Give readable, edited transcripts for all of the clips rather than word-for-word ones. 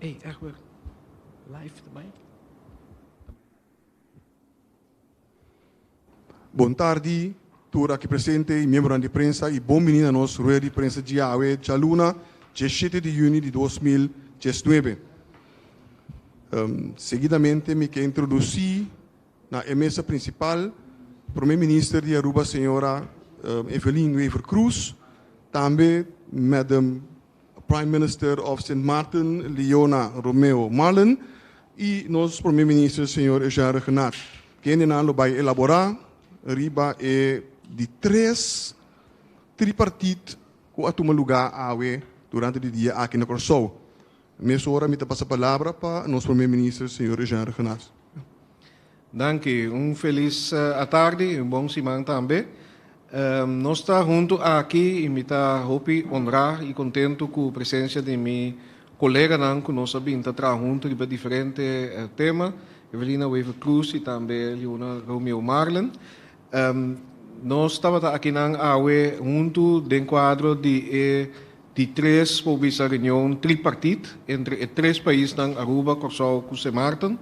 Ey, Egbert, live ta bai? Bon tardi tur aki presente y miembronan di prensa y bon bini na nos rueda di prensa djawe djaluna diesshete di juni di 2019. Seguidamente mi ke introduci na e mesa principal Prome Minister di Aruba señora Evelyn Wever-Croes, tambe Madam Prime Minister of Sint Maarten Leona Romeo Marlin y nos Prome Minister señor Eugène Rhuggenaath, kendenan lo bay elabora riba e di tres tripartiet cu a tuma luga awe durante di dia aki na Corsou. Mesora mi ta pasa palabra pa nos Prome Minister señor Eugène Rhuggenaath. Danki. Un felis atardi y un bon siman tambe. Nos ta huntu aki y mi ta hopi honra y contento cu presencia di mi coleganan cu nos a bin ta traha huntu riba diferente tema, Evelina Wever-Croes y tambe Leona Romeo Marlin. Nos tabata akinan awe huntu den cuadro di e di tres por bisa reunion tripartit entre e tres paisnan Aruba, Corsou cu Sint Maarten.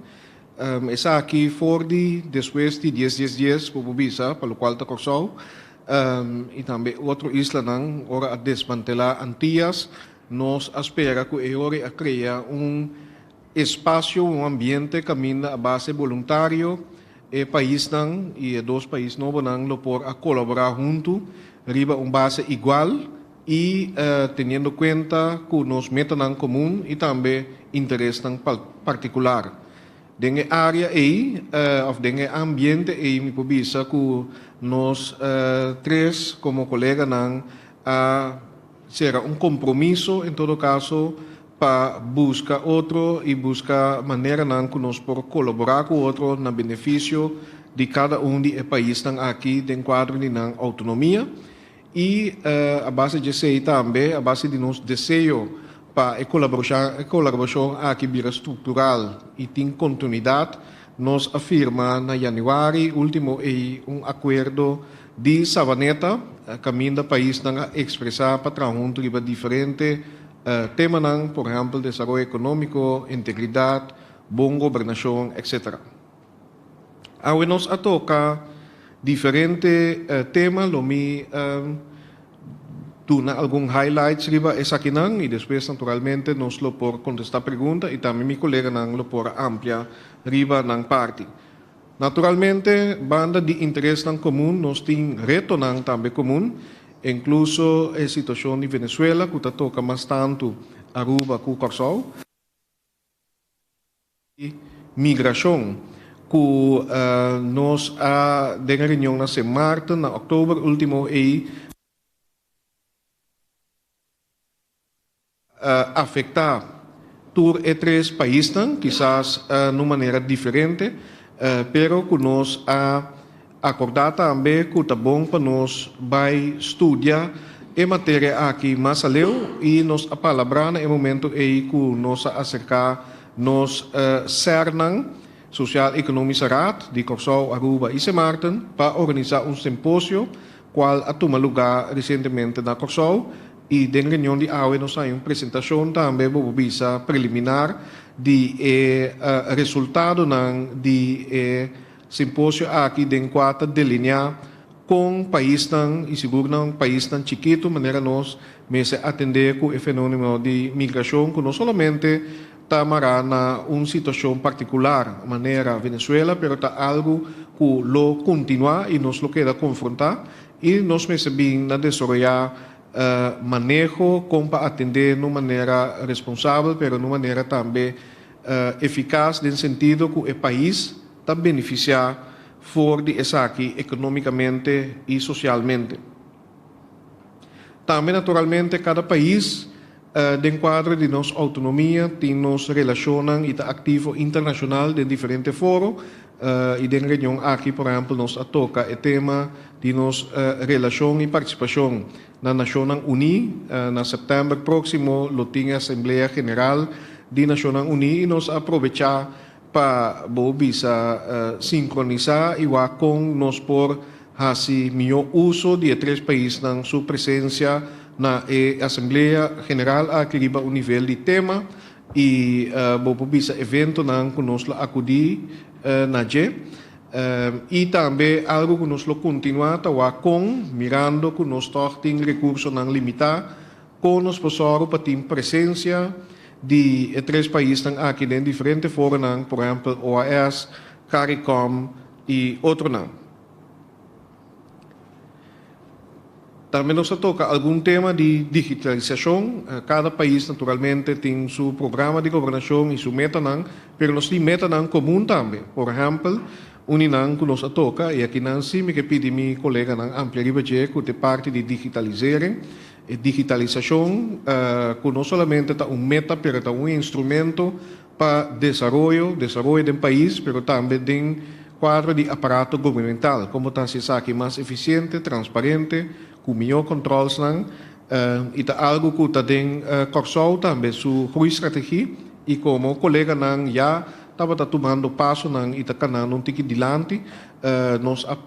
Esaki for di despues di dies dies dies por por bisa pa locual ta Corsou y tambe otro islanan ora a desmantela Antillas nos a spera cu e ora a crea un espacio, un ambiente caminda a base boluntario e paisnan y e dos pais nobonan lo por a colabora hunto riba un base igual y teniendo cuenta cu nos metanan comun y tambe interesnan particular. Den e area ey of den e ambiente ey mi por bisa cu nos tres como coleganan a cera un compromiso en todo caso pa busca otro y busca maneranan cu nos por colabora cu otro na beneficio di cada un di e paisnan aki den cuadro di nan autonomia. Y a base di esey tambe, a base di nos deseo pa e colaboracion aki bira structural y tin continuidad, nos a firma na januari ultimo ey un acuerdo di Savaneta caminda paisnan a expresa pa traha hunto riba diferente temanan, por ehempel desaroyo economico, integridad, bon gobernacion, etc. Awe nos a toca diferente tema, lo mi duna algun highlights riba esakinan y despues naturalmente nos lo por contesta pregunta y tambe mi coleganan lo por amplia riba nan parti. Naturalmente banda di interesnan comun nos tin retonan tambe comun, incluso e situacion di Venezuela cu ta toca mas tanto Aruba cu Corsou. Migracion cu nos a den e reunion na Sint Maarten na october ultimo ey a afecta tur e tres paisnan, kisas na un manera diferente, pero cu nos a Acordá tambe cu ta bon pa nos bai studia e materia aki mas aleu y nos a palabrá na e momento ey cu nos a acercá nos SERnan, Sociaal Economische Raad, di Corsou, Aruba y Sint Maarten pa organisa un simposio cual a tuma lugar recientemente na Corsou y den reunion di awe nos haña un presentacion tambe bo por bisa preliminar di e resultadonan di e Simposio aki den kua ta delineá kon paisnan i sigur nan paisnan chikitu manera nos mester atendé ku e fenómeno di migrashon ku no solamente ta mará na un situashon partikular manera Venezuela pero ta algu ku lo kontinuá i nos lo keda konfrontá i nos mester bin na desaroyá maneho kon pa atendé na un manera responsabel pero na un manera tambe efikas den sentido ku e pais ta benefisiá for di esaki ekonómikamente i sosialmente. Tambe naturalmente kada pais den kuadro di nos outonomia tin nos relashonnan i ta aktivo internashonal den diferente foro i den reunion aki por ehèmpel nos a toka e tema di nos relashon i partisipashon na Nashonnan Uní. Na sèptèmber próksimo lo tin e Asamblea General di Nashonnan Uní i nos a probechá pa bo bisa sinkronisá i wak kon nos por hasi mihó uso di e tres paisnan su presensia na e Asamblea General aki riba un nivel di tema. i bo por bisa eventonan ku nos lo akudí na dje. I tambe algu ku nos lo kontinuá ta wak kon, mirando ku nos tòg tin rekursonan limitá, kon nos por sòru pa tin presensia di e tres paisnan aki den diferente foronan, por ehèmpel OAS, Caricom i otronan. Tambe nos a toca algun tema di digitalisacion. Cada pais naturalmente tin su programa di gobernacion y su metanan, pero nos tin metanan comun tambe. Por ehempel, un di nan cu nos a toca, y akinan si mi ke pidi mi coleganan amplia riba dje, cu ta e parti di digitalisering, e digitalisacion cu no solamente ta un meta pero ta un instrumento pa desaroyo, desaroyo den pais, pero tambe den kuadro di aparato gubernamental, komo ta hasi esaki mas efisiente, transparente, ku mihó kòntròlsnan, i ta algu ku ta den Kòrsou tambe su groeistrategie i komo koleganan ya tabata tumando pasonan i ta kanando un tiki dilanti, nos a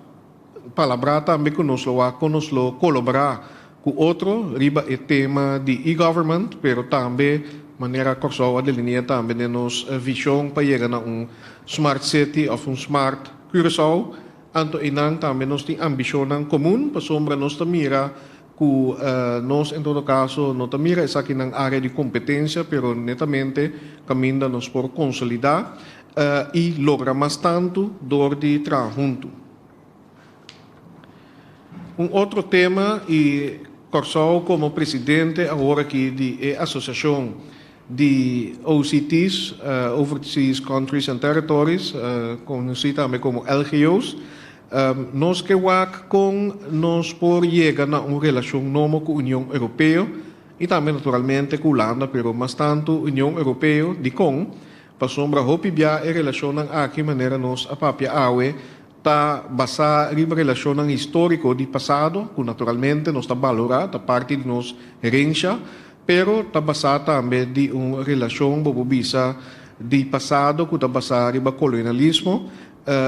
palabrá tambe ku nos lo wak kon nos lo kolaborá ku otro riba e tema di e-government, pero tambe manera Kòrsou a delinea tambe den nos vishon pa yega na un smart city òf un smart Curaçao, anto einan tambe nos tin ambishonnan komun pasobra nos ta mira ku nos en todo kaso no ta mira esakinan área di kompetensia pero netamente kaminda nos por konsolidá i logra mas tantu dor di traha huntu. Un otro tema y Corsou como presidente awor aki di e asociacion di OCT's, Overseas Countries and Territories, conoci tambe como LGO's, nos ke wak con nos por yega na un relacion nobo cu Union Europeo y tambe naturalmente cu Hulanda, pero mas tanto Union Europeo. Dicon? Pasobra hopi bia e relacionnan aki manera nos a papia awe Ta basá riba relashonnan históriko di pasado, ku naturalmente nos ta balorá, ta parti di nos herensha, pero ta basá tambe di un relashon, bo por bisa, di pasado ku ta basá riba kolonialismo,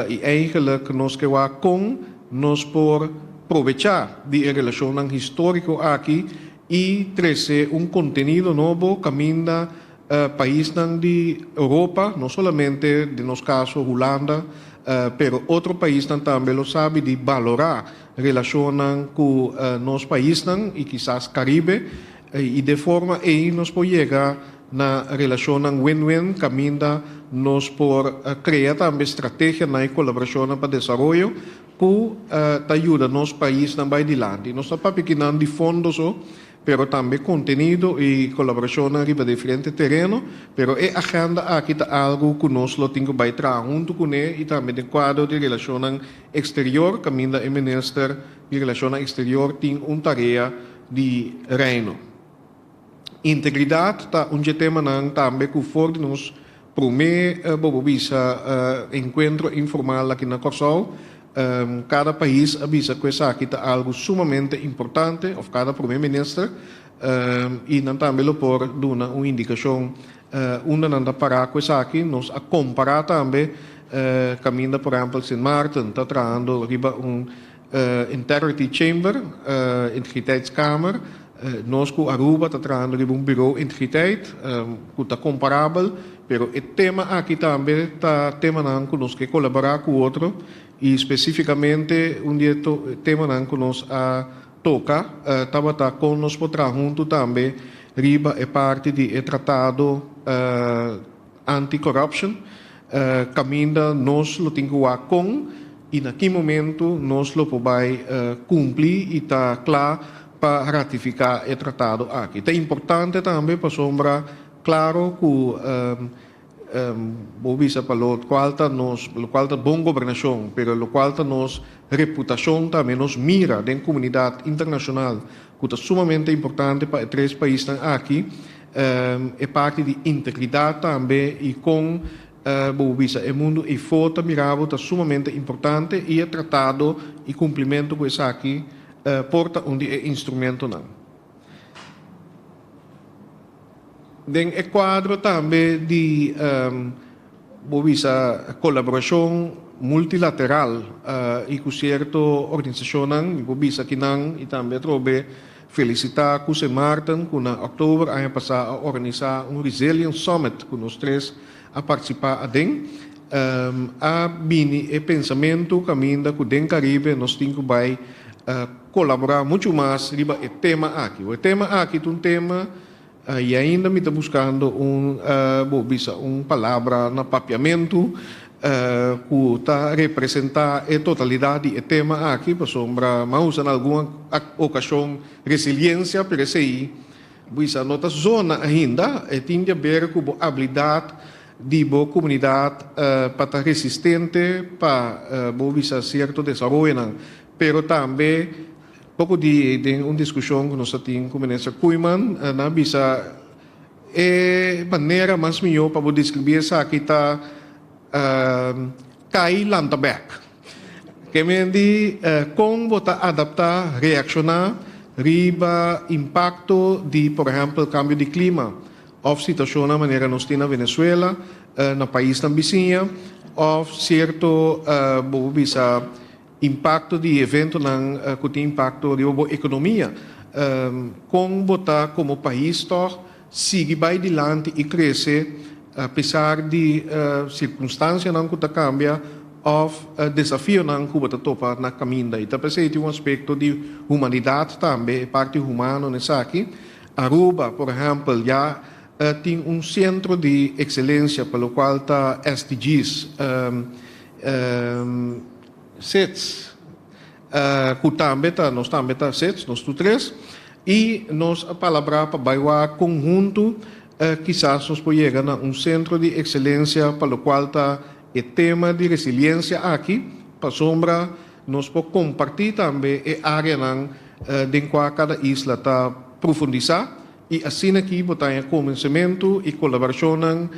i eigenlik nos ke wak kon nos por probechá di e relashonnan históriko aki i trese un kontenido nobo kaminda Paisnan di Europa, no solamente den nos caso Hulanda, pero otro paisnan tambe lo sabi di balora relacionnan cu nos paisnan y kisas Caribe y de forma ey nos por yega na relacionnan win-win caminda nos por crea tambe strategianan y colaboracionnan pa desaroyo cu ta yuda nos paisnan bay dilanti. Nos ta papia kinan di fondo so, pero tambe kontenido i kolaborashonnan riba diferente tereno, pero e agenda aki ta algu ku nos lo tin ku bai traha huntu kuné i tambe den kuadro di relashonnan eksterior kaminda e minister di relashonnan eksterior tin un tarea di Reino. Integridat ta un dje temanan tambe ku for di nos Promé bo por bisa enkuentro informal aki na Kòrsou, kada pais a bisa ku esaki ta algu sumamente importante òf kada promé minister i nan tambe lo por duna un indikashon unda nan ta pará ku esaki. Nos a kompará tambe kaminda por ehèmpel Sint Maarten ta trahando riba un Integrity Chamber, Integriteitskamer, nos ku Aruba ta trahando riba un Bureau Integriteit ku ta komparabel, pero e tema aki tambe ta temanan ku nos ke kolaborá ku otro i spesífikamente un di e temanan ku nos a toka tabata kon nos por traha huntu tambe riba e parti di e tratado Anti-corruption, kaminda nos lo tin ku wak kon i na ki momentu nos lo por bai kumpli i ta kla pa ratifiká e tratado aki. Ta importante tambe pasobra klaro ku bo bisa pa lo kual ta nos lo kual ta bon gobernashon pero lo kual ta nos reputashon tambe nos mira den komunidat internashonal ku ta sumamente importante pa e tres paisnan aki. E parti di integridat tambe i kon bo por bisa e mundu eifó ta mira bo ta sumamente importante i e tratado i kumplimentu ku esaki por ta un di e instrumentonan. Den e kuadro tambe di bo bisa kolaborashon multilateral i ku sierto organisashonnan, mi por bisa kinan i tambe atrobe. felisitá ku Sint Maarten ku na òktober aña pasá a organisá un Resilience Summit ku nos tres a partisipá aden. A bini e pensamentu kaminda ku den Karibe nos tin ku bai kolaborá muchu mas riba e tema aki. E tema aki ta un tema i ainda mi ta buskando un bo bisa un palabra na papiamentu ku ta representá e totalidat di e tema aki pasobra mi a usa na algun okashon resiliensia pero esei bisa no ta zona ainda. E tin di aber ku bo abilidat di bo komunidat pa ta resistente pa bo bisa sierto desaroyonan. Pero tambe poko di den un diskushon ku nos a tin ku Minister Koeiman nan a bisa e manera mas mihó pa bo deskribí esaki ta kai lanta bèk. Ke men di kon bo ta adaptá, reakshoná riba impakto di por ehèmpel kambio di klima òf situashonnan manera nos tin na Venezuela, na paisnan bisiña òf sierto bo por bisa impakto di eventonan ku tin impakto riba bo ekonomia. Kon bo ta komo pais tòg sigui bai dilanti i krese apesar di sirkunstansianan ku ta kambia òf desafionan ku bo ta topa na kaminda. I ta p'esei tin un aspekto di humanidat tambe, e parti humano na esaki. Aruba, por ehèmpel, ya tin un sentro di ekselensia pa lokual ta SDG's, SIDS, ku tambe ta, nos tambe ta SIDS, nos tur tres, i nos a palabrá pa bai wak konhunto kisas nos por yega na un sentro di ekselensia pa lokual ta e tema di resiliensia aki, pasobra nos por kompartí tambe e áreanan den kua kada isla ta profundisá i asina aki bo ta haña konvensementu i kolaborashonnan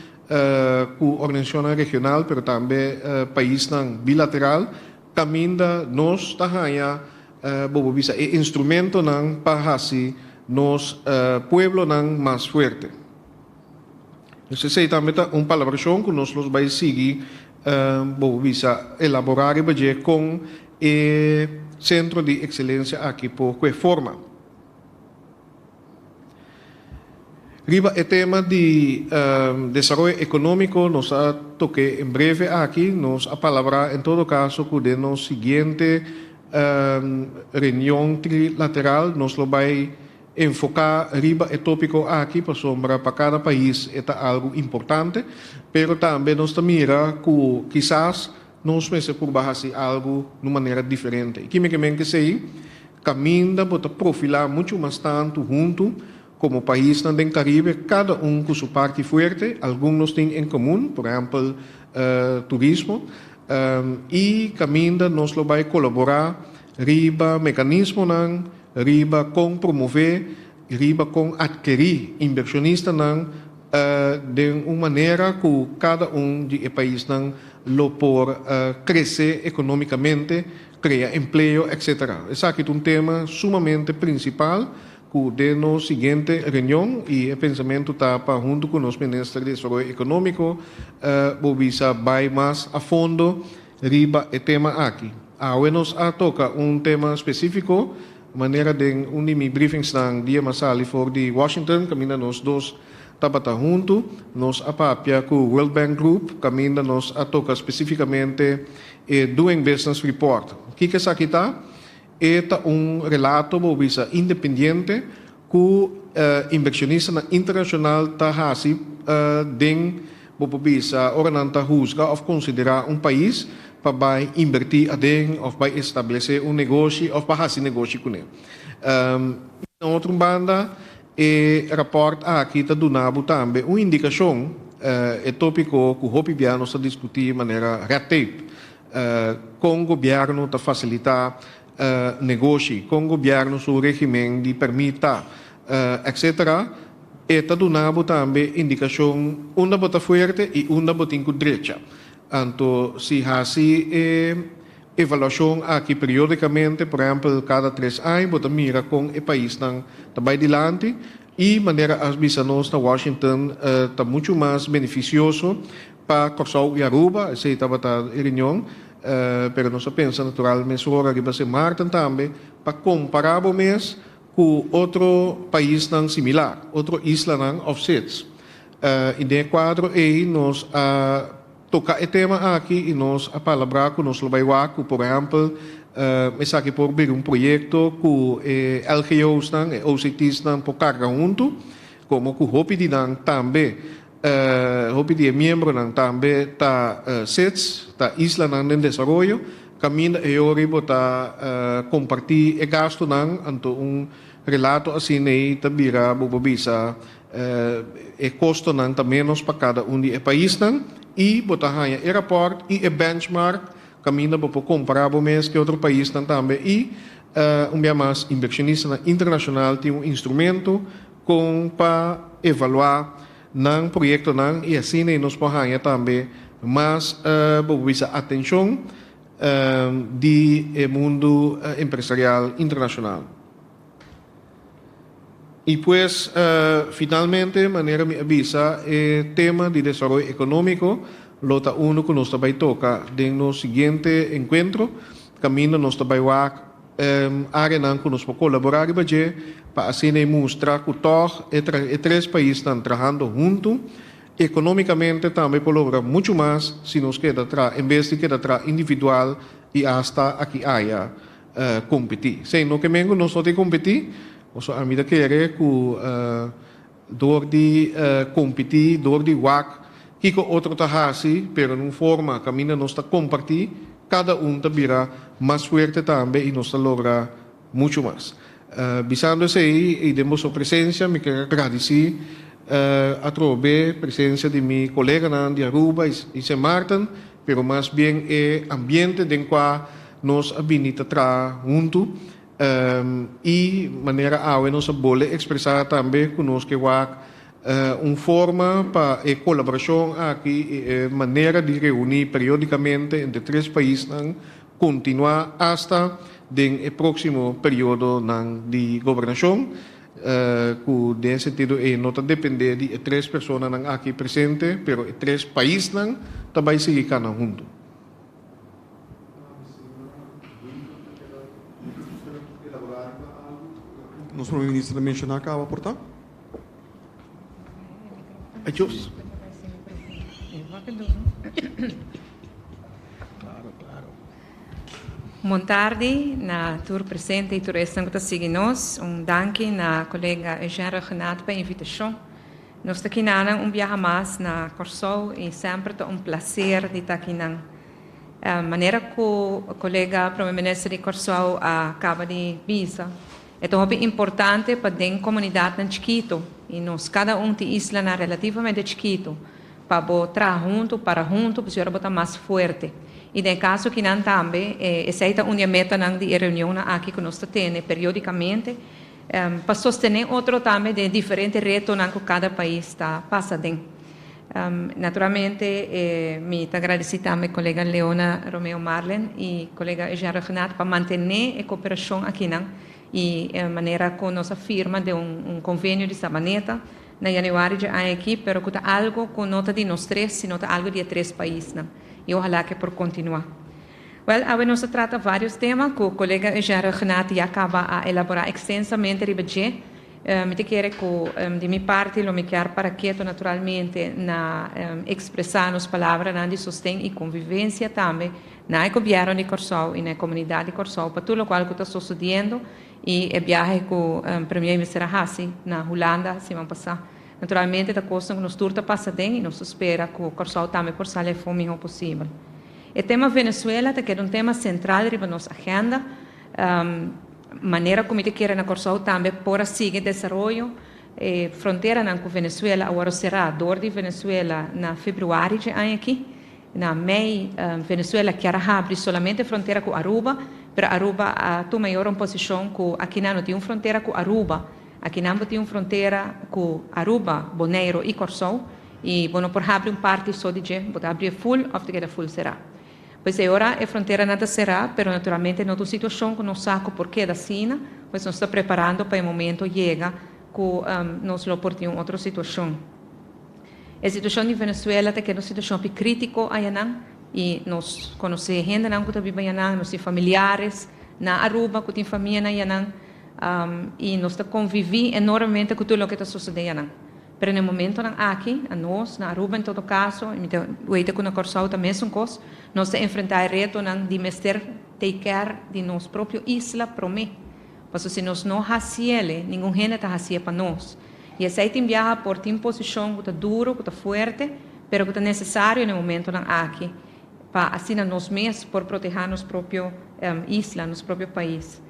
ku organisashonnan regional pero tambe paisnan bilateral kaminda nos ta haña bo por bisa e instrumentonan pa hasi nos pueblonan mas fuerte. Nos esei tambe ta un palabrashon ku nos los bai sigui bo por bisa elaborá riba dje kon e sentro di ekselensia aki por kue forma. Riba e tema di desaroyo ekonómiko nos a tok'é en breve aki. Nos a palabrá en todo kaso ku den nos siguiente reunion trilateral nos lo bai enfoká riba e tópiko aki pasobra pa kada pais e ta algu importante. Pero tambe nos ta mira ku kisas nos mester purba hasi algu di un manera diferente. I kimen ke men ke esei? Kaminda bo ta profilá muchu mas tantu huntu komo paisnan den Karibe, kada un ku su parti fuerte, algun nos tin en komun, por ehèmpel turismo, i kaminda nos lo bai kolaborá riba mekanismonan, riba kon promové, riba kon atkerí inbershonistanan den un manera ku kada un di e paisnan lo por krese ekonómikamente, krea empleo, etc. Esaki ta un tema sumamente prinsipal ku den nos siguiente reunion i e pensamentu ta pa huntu ku nos Minister di Desaroyo Ekonómiko bo bisa bai mas a fondo riba e tema aki. Awe nos a toka un tema spesífiko manera den un di mi briefingsnan dia mas sali for di Washington kaminda nos dos tabata huntu. Nos a papia ku World Bank Group kaminda nos a toka spesífikamente E Doing Business Report. Kiko esaki ta? E ta un relato, bo bisa, independiente ku inbershonistanan internashonal ta hasi den, bo por bisa, ora nan ta husga òf konsiderá un pais pa bai inbertí aden òf bai establesé un negoshi òf pa hasi negoshi kuné. Na otro banda, e rapòrt aki ta duna bo tambe un indikashon, e tópiko ku hopi bia nos ta diskutí manera red tape, kon gobièrnu ta fasilitá negoshi, kon gobièrnu su régimen di pèrmit ta, etcétera. E ta duna bo tambe indikashon unda bo ta fuerte i unda bo tin ku drecha. Anto si hasi e Evaluashon aki periodikamente, por ehèmpel kada tres aña, bo ta mira kon e paisnan ta bai dilanti i manera a bisa nos na Washington ta muchu mas benefisioso pa Kòrsou i Aruba, esei tabata e reunion, pero nos a pensa natural mesora riba Sint Maarten tambe pa kompará bo mes. ku otro paisnan similar, otro islanan òf sits. I den e kuadro ei nos a toka e tema aki i nos a palabrá ku nos lo bai wak ku por ehèmpel esaki por bira un proyekto ku e LGOsnan, e OCTsnan por karga huntu, komo ku hopi di nan tambe, hopi di e miembronan tambe ta sits, ta islanan den desaroyo, kaminda e yori bo ta kompartí e gastunan, anto un relato asina ei ta bira bo por bisa E kostonan ta ménos pa kada un di e paisnan i bo ta haña e rapòrt i e benchmark kaminda bo por kompará bo mes ku e otro paisnan tambe i un bia mas inbershonistanan internashonal tin un instrumento kon pa evaluá nan proyektonan i asina ei nos por haña tambe mas bo por bisa atenshon di e mundu empresarial internashonal. I pues, finalmente, manera mi a bisa, e tema di desaroyo ekonómiko lo ta unu ku nos ta bai toka den nos siguiente enkuentro, kaminda nos ta bai wak áreanan ku nos por kolaborá riba dje pa asina e mustra ku tòg e tres paisnan trahando huntu ekonómikamente tambe por logra muchu mas si nos keda traha en bes di keda traha individual i asta aki aya. Kompetí. Sey, no ke men ku nos no tin kompetí, pasobra ami ta kere ku dor di kompetí, dor di wak kiko otro ta hasi, pero na un forma kaminda nos ta kompartí, kada un ta bira mas fuerte tambe i nos ta logra muchu mas. Bisando esei i den boso presensia mi ke gradisí atrobe presensia di mi koleganan di Aruba i Sint Maarten, pero mas bien e ambiente den kua nos a bini ta traha huntu i manera awe nos a bole ekspresá tambe ku nos ke wak un forma pa e kolaborashon aki i e manera di reuní periódikamente entre tres paisnan kontinuá asta den e próksimo periodonan di gobernashon ku den e sentido ei no ta dependé di e tres personanan aki presente pero e tres paisnan ta bai sigui kana huntu. Nos Prome Minister a menciona caba por ta? Adios. Bon tardi na tur presente y tur esnan cu ta sigui nos. Un danki na colega Eugène Rhuggenaath pa e invitacion. Nos ta kinanan un biaha mas na Kòrsou i semper ta un plaser di ta kinan. Manera ku kolega Prome Minister di Kòrsou a kaba di bisa, e ta hopi importante pa den komunidatnan chikitu, i nos kada un tin islanan relativamente chikitu, pa bo traha huntu, para huntu, pasobra bo ta mas fuerte. I den e kaso kinan tambe, esei ta un di e metanan di e reunionnan aki ku nos ta tene periodikamente, Pa sostené otro tambe den e diferente retonan ku kada pais ta pasa den. Naturalmente mi ta gradisí tambe kolega Leona Romeo Marlen i kolega Eugène Rhuggenaath pa mantené e koperashon akinan i e manera ku nos a firma den un konvenio di Sabaneta na yanüari dje aña aki pero ku ta algu ku no ta di nos tres sino ta algu di e tres paisnan i ohalá ke por kontinuá. Wèl, awe nos a trata vários tema ku kolega Eugène Rhuggenaath ya kaba a elaborá ekstensamente riba dje. Mi ta kere ku di mi parti lo mi kier para keto naturalmente na ekspresá nos palabranan di sosten i konvivensia tambe na e gobièrnu di Kòrsou i na e komunidat di Kòrsou pa tur lokual ku ta sosodiendo i e biahe ku Premier mester a hasi na Hulanda siman pasá. Naturalmente ta kosnan ku nos tur ta pasa den i nos ta spera ku Kòrsou tambe por sali afó mihó posibel. E tema Venezuela ta keda un tema sentral riba nos agenda. Manera ku mi ta kere na Kòrsou tambe por a sigui desaroyo. E fronteranan ku Venezuela a wòrdu será dor di Venezuela na febrüari dje aña aki. Na mei Venezuela kier a habri solamente frontera ku Aruba, pero Aruba a tuma e ora un posishon ku akinan no tin un frontera ku Aruba. Akinan bo tin un frontera ku Aruba, Boneiru i Kòrsou. I bo no por habri un parti so di dje, bo ta habrié ful òf ta keda ful será. Pues e ora e fronteranan ta será, pero naturalmente no ta un situashon ku nos sa ku por keda asina, pues nos ta preparando pa e momento yega ku nos lo por tin un otro situashon. E situashon di Venezuela ta keda un situashon hopi krítiko ayanan i nos konosé hendenan ku ta biba ayanan, nos tin familiares na Aruba ku tin famianan ayanan. I nos ta konviví enormemente ku tur loke ta sosodé ayanan. Pero na e momentonan aki, anos, na Aruba en todo kaso, i mi ta weta ku na Kòrsou ta mesun kos, nos ta enfrentá e retonan di mester take care di nos propio isla promé. Pasobra si nos no hasiele, ningun hende ta hasié pa nos. I esei tin biaha por tin posishon ku ta duru, ku ta fuerte, pero ku ta nesesario na e momentonan aki pa asina nos mes por protehá nos propio isla, nos propio pais.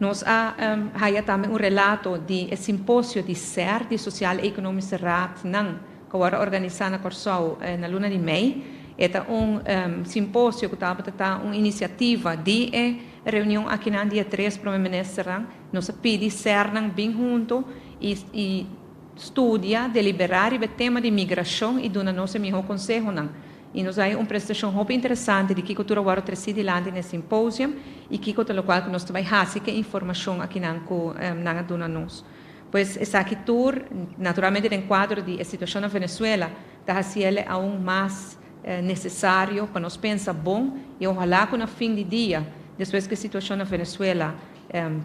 Nos a haya tambe un relato di e simposio di ser di Sociaal Economische Raad nan ku a wòrdu organisá na Kòrsou na luna di mei. E ta un simposio ku tabata ta un inisiativa di e reunion akinan di e tres prome ministernan. Nos a pidi sernan bin huntu i i studia, deliberá riba e tema di migrashon i duna nos e mihó konsehonan. I nos a haña un presentashon hopi interesante di kiko tur a wòrdu tresí dilanti na e simposium i kiko ta lokual ku nos ta bai hasi ku e informashon akinan ku nan a duna nos. Pues esaki tur, naturalmente den kuadro di e situashon na Venezuela, ta hasiel aun mas nesesario pa nos pensa bon i ohalá ku na fin di dia, despues ku e situashon na Venezuela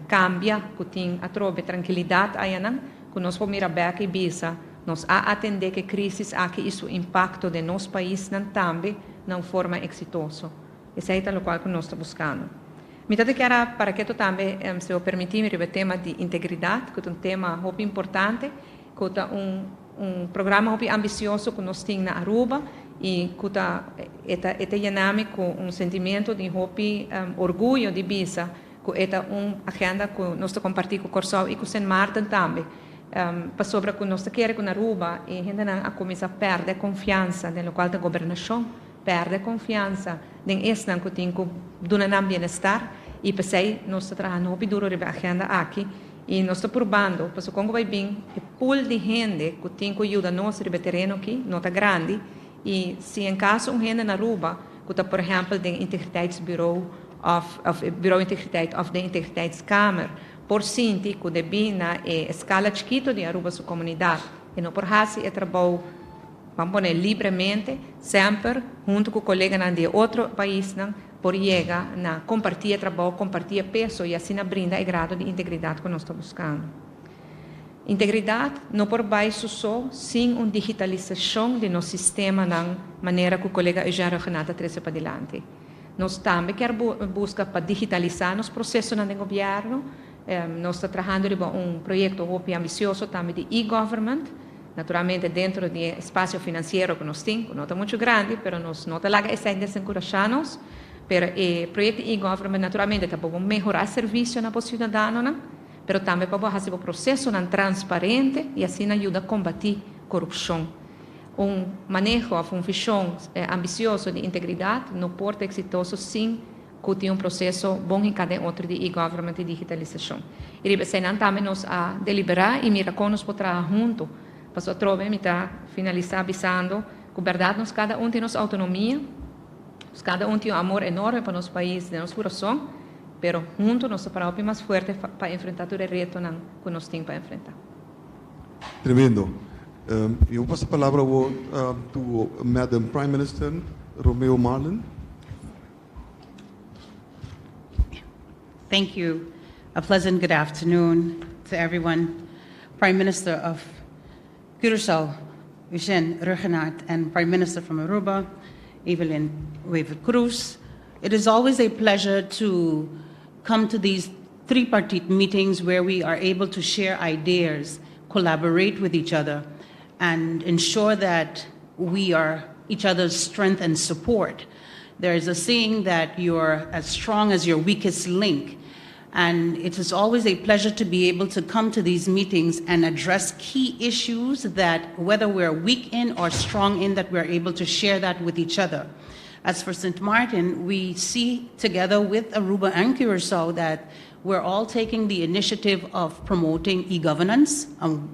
kambia, ku tin atrobe trankilidat ayanan, ku nos por mira bèk i bisa, Nos a atendé ku e krísis aki i su impakto den nos paisnan tambe na un forma eksitoso. Esei ta lokual ku nos ta buskando. Mi ta kier a para ketu tambe, si bo permití mi, riba e tema di integridat, ku ta un tema hopi importante, ku ta un un programa hopi ambisioso ku nos tin na Aruba i ku ta e ta e ta yena mi ku un sentimiento di hopi orguyo di bisa ku e ta un agenda ku nos ta kompartí ku Kòrsou i ku Sint Maarten tambe. Pasobra ku nos ta kere ku na Aruba e hendenan a kuminsá pèrdè konfiansa den lokual ta gobernashon, pèrdè konfiansa den esnan ku tin ku duna nan bienestar i p'esei nos ta trahando hopi duro riba e agenda aki i nos ta purbando pasobra kon ku bai bin e pool di hende ku tin ku yuda nos riba e tereno aki no ta grandi i si en kaso un hende na Aruba ku ta por ehèmpel den integriteitsbureau òf òf e bureau integriteit òf den integriteitskamer por sinti ku debí na e eskala chikitu di Aruba su komunidat e no por hasi e trabou, ban pone, libremente, semper huntu ku koleganan di e otro paisnan por yega na kompartí e trabou, kompartí e peso i asina brinda e grado di integridat ku nos ta buskando. Integridat no por bai su so sin un digitalisashon di nos sistemanan manera ku kolega Eugène Rhuggenaath a trese padilanti. Nos tambe kier buska pa digitalisá nos prosesonan den gobièrnu. Nos ta trahando riba un proyekto hopi ambisioso tambe di e-government, naturalmente dentro di e espasio finansiero ku nos tin, ku no ta muchu grandi, pero nos no ta laga esei desenkurashá nos. Pero e proyekto di e-government naturalmente ta pa bo mehorá servisio na bo siudadanonan, pero tambe pa bo hasi bo prosesonan transparente i asina yuda kombatí korupshon. Un maneho òf un vishon ambisioso di integridat no por ta eksitoso sin ku tin un proseso bon hinká den otro di e-government i digitalisashon. I riba eseinan tambe nos a deliberá i mira kon nos por traha huntu. Pasobra atrobe mi ta finalisá bisando ku bèrdat nos kada un tin nos outonomia, nos kada un tin un amor enorme pa nos pais den nos kurason, pero huntu nos ta para hopi mas fuerte pa enfrentá tur e retonan ku nos tin pa enfrentá. Tremendo. Mi por pasa palabra awor to Madam Prime Minister Romeo Marlin. Thank you. A pleasant good afternoon to everyone. Prime Minister of Curaçao, Eugène Rhuggenaath, and Prime Minister from Aruba, Evelyn Wever-Croes. It is always a pleasure to come to these tripartite meetings where we are able to share ideas, collaborate with each other, and ensure that we are each other's strength and support. There is a saying that you're as strong as your weakest link. And it is always a pleasure to be able to come to these meetings and address key issues that, whether we're weak in or strong in, that we're able to share that with each other. As for St. Martin, we see together with Aruba and Curacao that we're all taking the initiative of promoting e-governance,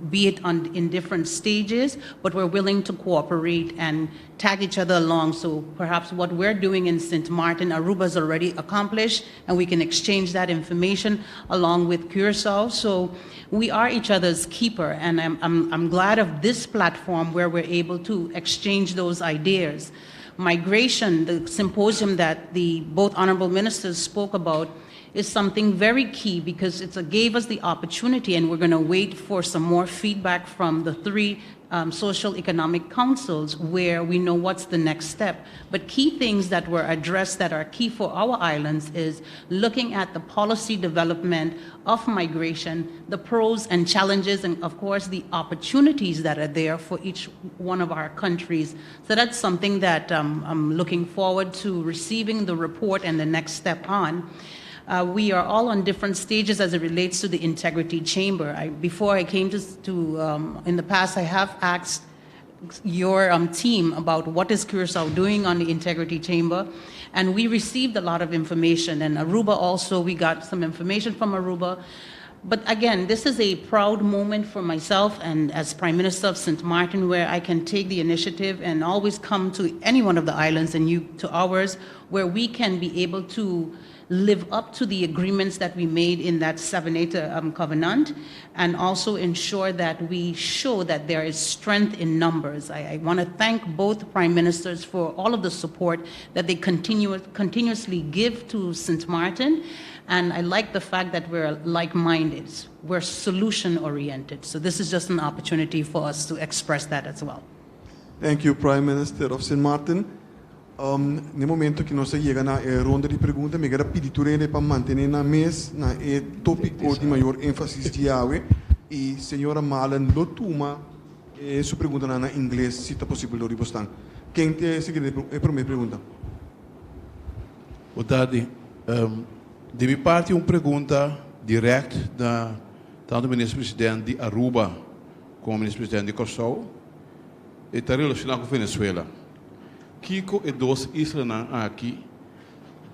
be it in different stages, but we're willing to cooperate and tag each other along. So perhaps what we're doing in St. Martin, Aruba's already accomplished, and we can exchange that information along with Curacao. So we are each other's keeper, and I'm glad of this platform where we're able to exchange those ideas. Migration, the symposium that the both honorable ministers spoke about, is something very key because it gave us the opportunity, and we're going to wait for some more feedback from the three social economic councils where we know what's the next step. But key things that were addressed that are key for our islands is looking at the policy development of migration, the pros and challenges, and of course the opportunities that are there for each one of our countries. So that's something that I'm looking forward to receiving the report and the next step on. We are all on different stages as it relates to the Integrity Chamber. Before I came to in the past, I have asked your team about what is Curacao doing on the Integrity Chamber, and we received a lot of information. And Aruba also, we got some information from Aruba. But again, this is a proud moment for myself and as Prime Minister of St. Martin, where I can take the initiative and always come to any one of the islands and you to ours, where we can be able to live up to the agreements that we made in that 7-8 covenant, and also ensure that we show that there is strength in numbers. I want to thank both Prime Ministers for all of the support that they continuously give to St. Martin. And I like the fact that we're like-minded, we're solution-oriented. So this is just an opportunity for us to express that as well. Thank you, Prime Minister of St. Martin. Na momento ku nos yega na ronda di pregunta, mi ke pidi tur pa mantené nan mes na e tópiko di mayor énfasis di awe i señora Malen lo tuma su pregunta na ingles, si ta posibel, Lori Bostan. Ken ta sigui e promé pregunta? Bon tardi. Di mi parti un pregunta direkto na tantu minister-presidente di Aruba komo minister-presidente di Kòrsou i ta relashoná ku Venezuela. Kiko e dos islanan aki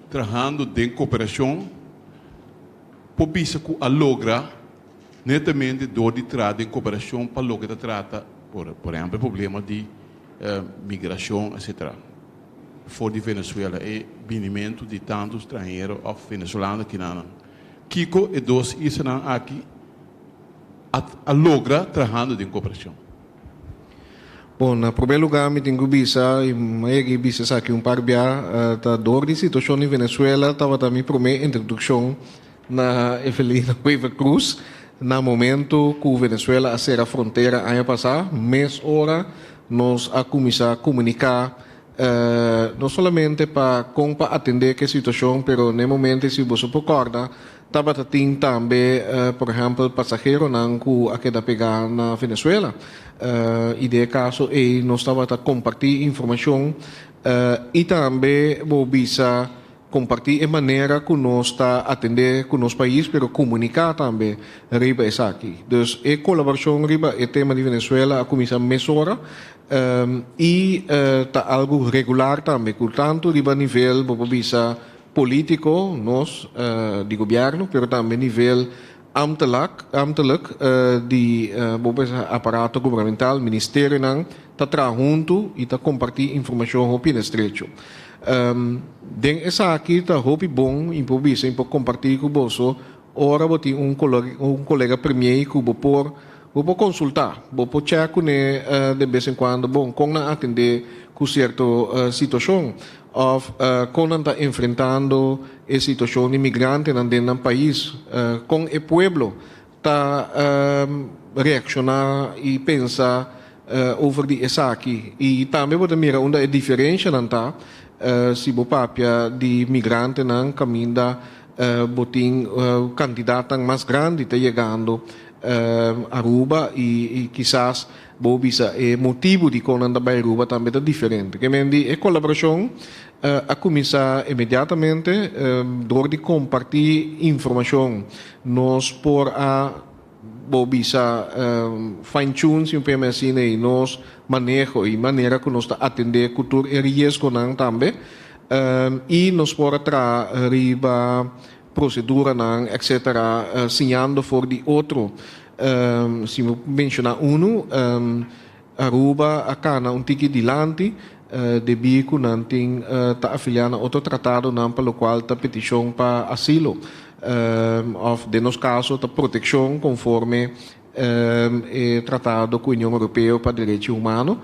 trahando den kooperashon por bisa ku a logra netamente dor di traha den kooperashon pa loke ta trata, por ehèmpel, problema di migrashon, etc. For di Venezuela e binimentu di tantu estranhero òf venezolano aki nan. Kiko e dos islanan aki a logra trahando den kooperashon? Bon, na promé lugá, mi tin ku bisa, i m'a bisa esaki un par bia, ta dor di situashon na Venezuela, tabata mi promé introdukshon na Evelyn Wever-Croes, na momento ku Venezuela a sera frontera aña pasá, mesora nos a kuminsá komuniká no solamente pa kon pa atendé e situashon, pero na momento, si bo por kòrda, tabata tin tambe, por ehèmpel, pasaheronan ku a keda pegá na Venezuela. I den kaso ei nos tabata kompartí informashon i tambe bo bisa kompartí e manera ku nos ta atendé ku nos pais, pero komuniká tambe riba esaki. Dus e kolaborashon riba e tema di Venezuela a kuminsá mesora i ta algu regular tambe, ku tantu riba nivel, bo bisa, polítiko, nos di gobièrnu, pero tambe nivel ambtelijk di aparato gubernamental, ministerionan, ta traha huntu i ta kompartí informashon hopi estrecho. Den esaki ta hopi bon i por bisa i por kompartí ku boso ora bo tin un kolega premier ku bo por konsultá, bo por check kuné de bes en kuando, bon, kon nan a atendé ku sierto situashon òf kon nan ta enfrentando e situashon di migrantenan den e pais, kon e pueblo ta reakshoná i pensa over di esaki. I tambe bo mira unda e diferensianan ta, si bo papia di migrantenan kaminda bo tin kantidat mas grandi ta yegando Aruba i kisas bo bisa e motibu di kon nan ta bai Aruba tambe ta diferente. Ke men di e kolaborashon a kuminsá inmediatamente dor di kompartí informashon. Nos por a bo bisa fine tune si un asina i nos maneho i manera ku nos ta atendé ku tur e riesgonan tambe i nos por traha riba proseduranan, etc., siñando for di otro. Si mi menshoná unu, Aruba a kana un tiki dilanti, debí ku nan tin ta afiliá na otro tratadonan pa lokual ta petishon pa asilo. Òf den nos kaso ta protekshon konforme e tratado ku Union Europeo pa Derecho Humano.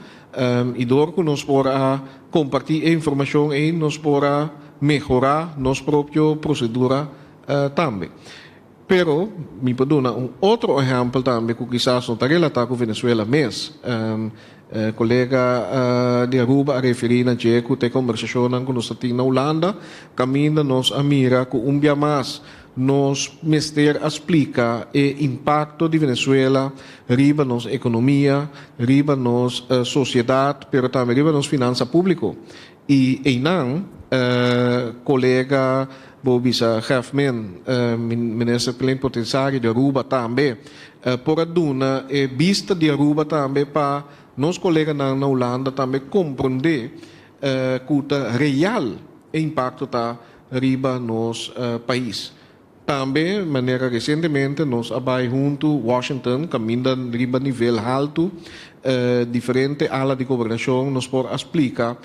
I dor ku nos por a kompartí e informashon ei, nos por a mehorá nos propio prosedura. tambe. Pero mi por duna un otro ehèmpel tambe ku kisas no ta relatá ku Venezuela mes. Kolega di Aruba a referí na dje ku ta e kombersashonnan ku nos ta tin na Hulanda, kaminda nos a mira ku un bia mas nos mester a splika e impakto di Venezuela riba nos ekonomia, riba nos sosiedat, pero tambe riba nos finansa públiko. I einan, kolega bo bisa Geffman, Minister Plenipotensiario di Aruba tambe, por a duna e bista di Aruba tambe pa nos koleganan na Hulanda tambe komprondé ku ta real e impakto ta riba nos pais. Tambe, manera resientemente nos a bai huntu Washington kaminda riba nivel haltu diferente ala di gobernashon nos por a splika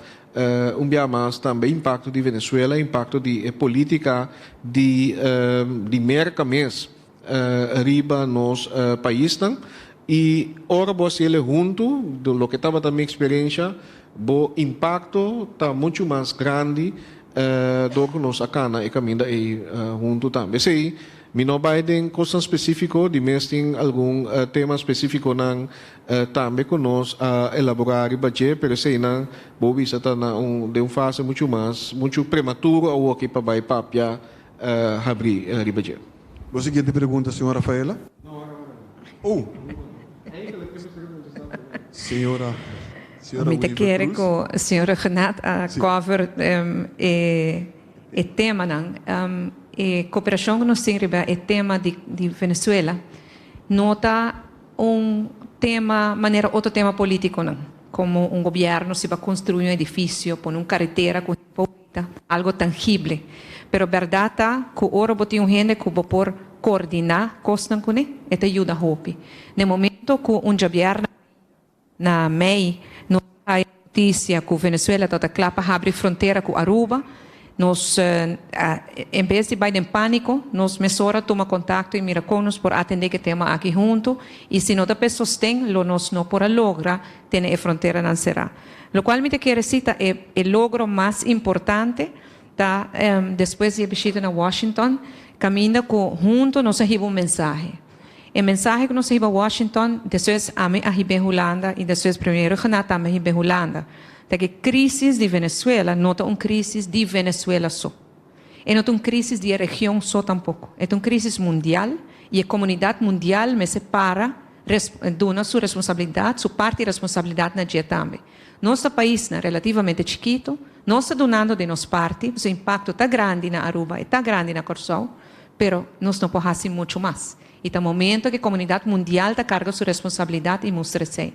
un bia mas tambe impakto di Venezuela, impakto di e politika di di Merka mes riba nos paisnan. I ora bo a hasiel huntu, loke tabata mi eksperensha, bo impakto ta muchu mas grandi Dor ku nos a kana e kaminda ei huntu tambe. Esei, mi no bai den kosnan spesífiko, di mes tin algun tema spesífikonan tambe ku nos a elaborá riba dje, pero eseinan bo bisa ta na un den un fase muchu mas, muchu prematuro awoki pa bai papia habrí riba dje. Bo siguiente pregunta, señor Rafaela. Oh! Señora. Mi ta kere ku señor Rhuggenaath a cover e e temanan. E koperashon ku nos tin riba e tema di di Venezuela no ta un tema manera otro tema politikonan, komo un gobièrnu si ba konstruí un edifisio, pone un karetera ku ta algo tangible. Pero bèrdat ta ku ora bo tin un hende ku bo por koordiná kosnan kuné, e ta yuda hopi. Na e momento ku un djabièrnè Na mei nos a haya noticia cu Venezuela ta ta cla pa habri frontera cu Aruba. Nos en bes di bay den panico, nos mesora tuma contacto y mira con nos por atende cu e tema aki hunto y si no ta p'e sosten lo nos no por a logra tene e fronteranan cera. Locual mi ta kere si ta e e logro mas importante ta despues di e bishita na Washington caminda cu hunto nos a hiba un mensahe. E mensahe ku nos a hiba Washington, despues ami a hib'é Hulanda i despues Premier Rhuggenaath tambe a hib'é Hulanda, ta ku e krísis di Venezuela no ta un krísis di Venezuela so. E no ta un krísis di e region so tampoko. E ta un krísis mundial i e komunidat mundial mester para duna su responsabilidat, su parti di responsabilidat na dje tambe. Nos ta paisnan relativamente chikitu, nos ta dunando di nos parti, pasobra e impakto ta grandi na Aruba, e ta grandi na Kòrsou, Pero nos no por hasi muchu mas. I ta momento ku e komunidat mundial ta karga su responsabilidat i mustra esei.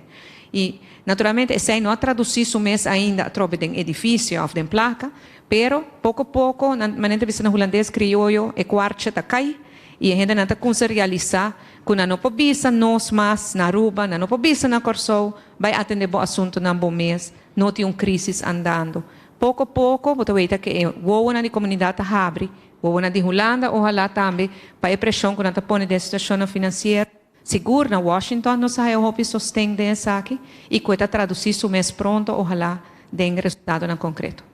I, naturalmente, esei no a tradusí su mes ainda atrobe den edifisio òf den plaka, pero poko poko, nan manera ta bisa na hulandes krioyo, e kuartje ta kai i e hendenan ta kumsa realisá ku nan no por bisa nos mas na Aruba, nan no por bisa na Kòrsou, bai atendé bo asuntunan bo mes, no tin un krísis andando. Poko poko bo ta weta ku e wowonan di komunidat ta habri. Wowonan di Hulanda ohalá tambe pa e preshon ku nan ta pone den e situashonnan finansiero. Sigur na Washington nos a haya hopi sosten den esaki i ku e ta tradusí su mes pronto ohalá den resultadonan konkreto.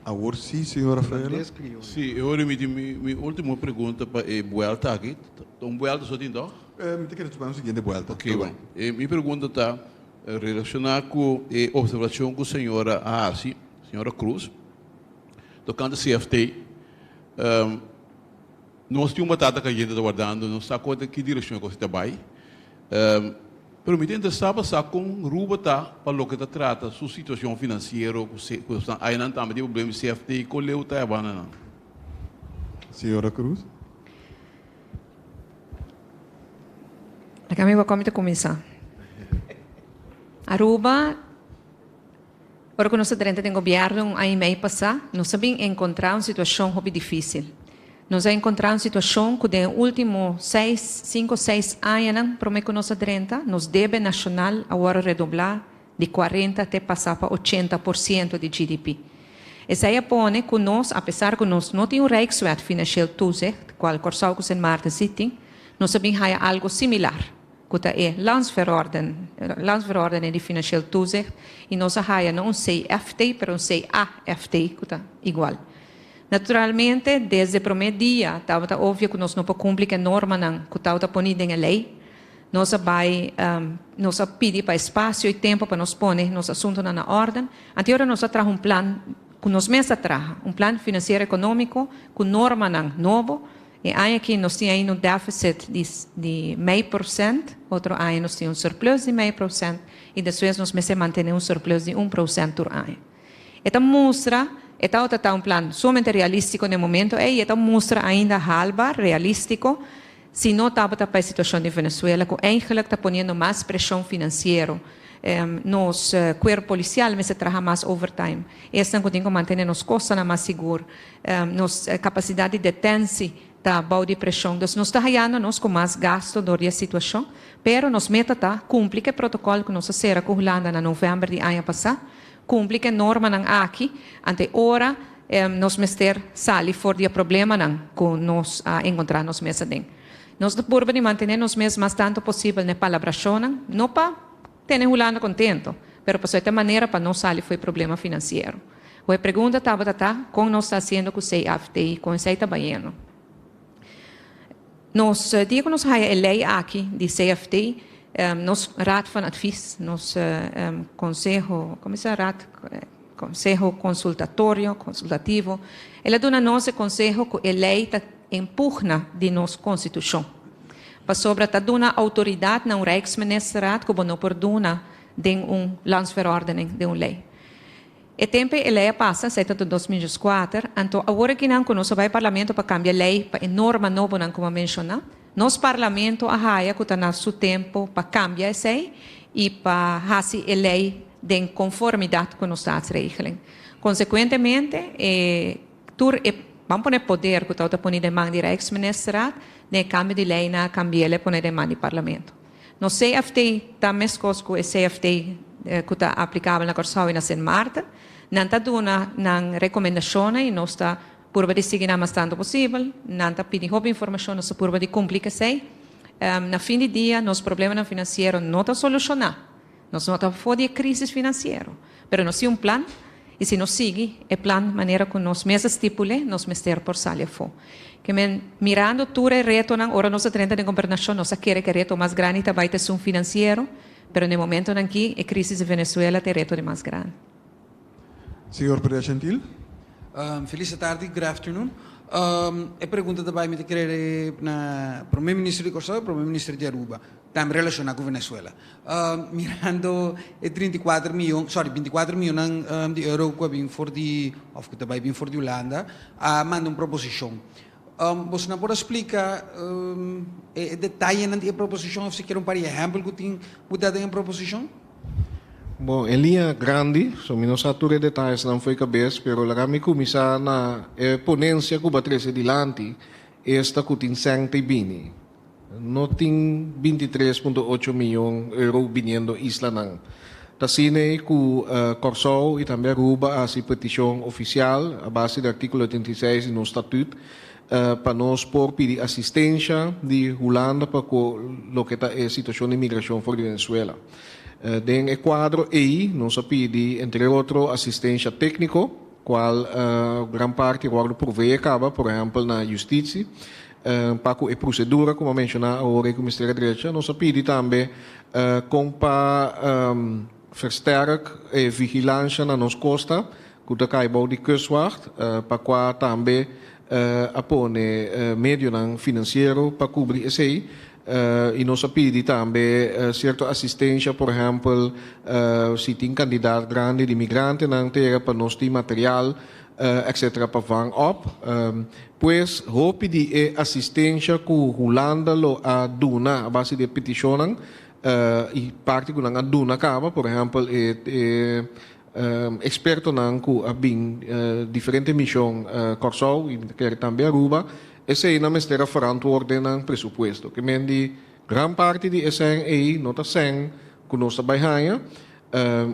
Awor sí, señor Rafaela. Sí, e ora mi tin mi último pregunta pa e buelta aki. Ta un buelta so tin tòg? Mi ta kere tuma un siguiente buelta. Oké, bon. Mi pregunta ta relashoná ku e opservashon ku señora a hasi, señora Cruz. Tocante CFT, nos tin un batata cayente ta wardando, nos sa con ki direccion e cosa ta bay. Pero mi ta interesa pa sa con Ruba ta pa loke ta trata su situacion financiero cu añanan tambe tin problema di CFT, con leu ta e banda nan? Señora Cruz. Laga mi wak con mi ta cuminsa. Aruba. Ora ku nos a drenta den gobièrnu un aña i mei pasá, nos a bin enkontrá un situashon hopi difísil. Nos a enkontrá un situashon ku den e último seis, sinku o seis añanan promé ku nos a drenta, nos debe nashonal a wòrdu redoblá di kuarenta te pasá pa 80% di GDP. Esei a pone ku nos, apesar ku nos no tin un Rijkswet Financieel Toezicht, kual Kòrsou ku Sint Maarten sí tin, nos a bin haya algu similar. Ku ta e Landsverorden, Landsverordening di Financieel Toezicht, i nos a haya no un CFT, pero un CAFT, ku ta igual. Naturalmente, desde promé dia tabata obvio ku nos no por kumpli ku e normanan ku tabata poni den e lei. Nos a bai, nos a pidi pa espasio i tempu pa nos pone nos asuntunan na órden. Anto ora nos a traha un plan ku nos mes a traha, un plan finansiero ekonómiko ku normanan nobo. E aña aki nos tin ainda un deficit di di mei porcent, otro aña nos tin un surplus di mei procent i despues nos mester mantené un surplus di un procent tur aña. E ta mustra, e tabata ta un plan sumamente realístiko na e momento ei i e ta mustra ainda haalbaar, realístiko, si no tabata pa e situashon di Venezuela ku eigenlijk ta poniendo mas preshon finansiero. Nos kuerpo polisial mester traha mas overtime. Esnan ku tin ku mantené nos kostanan mas sigur. Nos kapasidat di detensi ta bou di preshon. Dus nos ta hayando nos ku mas gasto dor di e situashon. Pero nos meta ta kumpli ku e protokòl ku nos a sera ku Hulanda na novèmber di aña pasá. Kumpli ku e normanan aki, ante ora nos mester sali for di e problemanan ku nos a enkontrá nos mes aden. Nos ta purba di mantené nos mes mas tantu posibel na e palabrashonnan, no pa tene Hulanda kontento, pero pasobra e ta e manera pa nos sali for e problema finansiero. Bo e pregunta tabata ta, kon nos ta hasiendo ku CFT i kon esei ta bayendo? Nos dia ku nos haya e lei aki di CFT, nos Raad van Advies, nos konseho, komo se raad, konseho konsultatorio, konsultativo, el a duna nos e konseho ku e lei ta en pugna di nos konstitushon. Pasobra ta duna outoridat na un Rijksministerraad ku bo no por duna den un landsverordening, den un lei. E tempu e lei a pasa, esei ta 2004, anto awor akinan ku nos a bai parlamento pa kambia lei pa e norma nobonan ku mi a menshoná, nos parlamento a haya ku ta na su tempu pa kambia esei i pa hasi e lei den konformidat ku nos staatsregeling. Konsekuentemente e tur e, ban pone poder ku tabata poni den man di Rijksministerraad, den e kambio di lei nan a kambi'el e pone den man di parlamento. Nos CFT ta meskos ku e CFT ku ta aplikabel na Kòrsou i na Sint Maarten. Nan ta duna nan rekomendashonnan i nos ta purba di sigui nan mas tantu posibel. Nan ta pidi hopi informashon, nos ta purba di kumpli ku esei. Na fin di dia nos problemanan finansiero no ta solushoná. Nos no ta for di e krísis finansiero, pero nos tin un plan i si nos sigui e plan manera ku nos mes a stipul'é, nos mester por sali afó. Ke men, mirando tur e retonan, ora nos a drenta den gobernashon, nos a kere ku e reto mas grandi ta bai ta esun finansiero, pero na e momentonan aki e krísis di Venezuela ta e reto di mas grandi. Señor Perea Gentil. Felis atardi, good afternoon. E pregunta ta bai mi ta kere na Prome Minister di Kòrsou i Prome Minister di Aruba, tambe relashoná ku Venezuela. Mirando e 34 miyon, sorry, 24 miyonnan di euro ku a bin for di, òf ku ta bai bin for di Hulanda, a manda un proposishon. Boso nan por a splika e detayenan di e proposishon òf sikiera un par di ehèmpel ku tin butá den e proposishon? Bon, e liña grandi, so mi no sa tur e detayesnan fo'i kabes, pero laga mi kuminsá na e ponensia ku bo a trese dilanti, esta ku tin sèn ta bini. No tin 23.8 miyon euro biniendo islanan. Ta asina ei ku Kòrsou i tambe Aruba a hasi petishon ofisial a base di artíkulo 86 di nos statut pa nos por pidi asistensha di Hulanda pa ku loke ta e situashon di migrashon for di Venezuela. Den e kuadro ei nos a pidi entre otro asistensha tékniko, kual gran parti a wòrdu proveé kaba, por ehèmpel na Justitsi, pa ku e prosedura ku mi a menshoná awor ei ku mester a drecha. Nos a pidi tambe kon pa versterk e vigilansha na nos kosta ku ta kai bou di Kustwacht, pa kua tambe a pone medionan finansiero pa kubri esei i nos a pidi tambe sierto asistensha, por ehèmpel si tin kandidat grandi di migrantenan tera pa nos tin material etcetera pa vang op. Pues hopi di e asistensha ku Hulanda lo a duna a base di e petishonnan i parti ku nan a duna kaba, por ehèmpel e Ekspertonan ku a bin diferente mishon Kòrsou i mi ta kere tambe Aruba, eseinan mester a verantwoord den nan presupuesto. Ke men di gran parti di e sèn ei no ta sèn ku nos ta bai haña.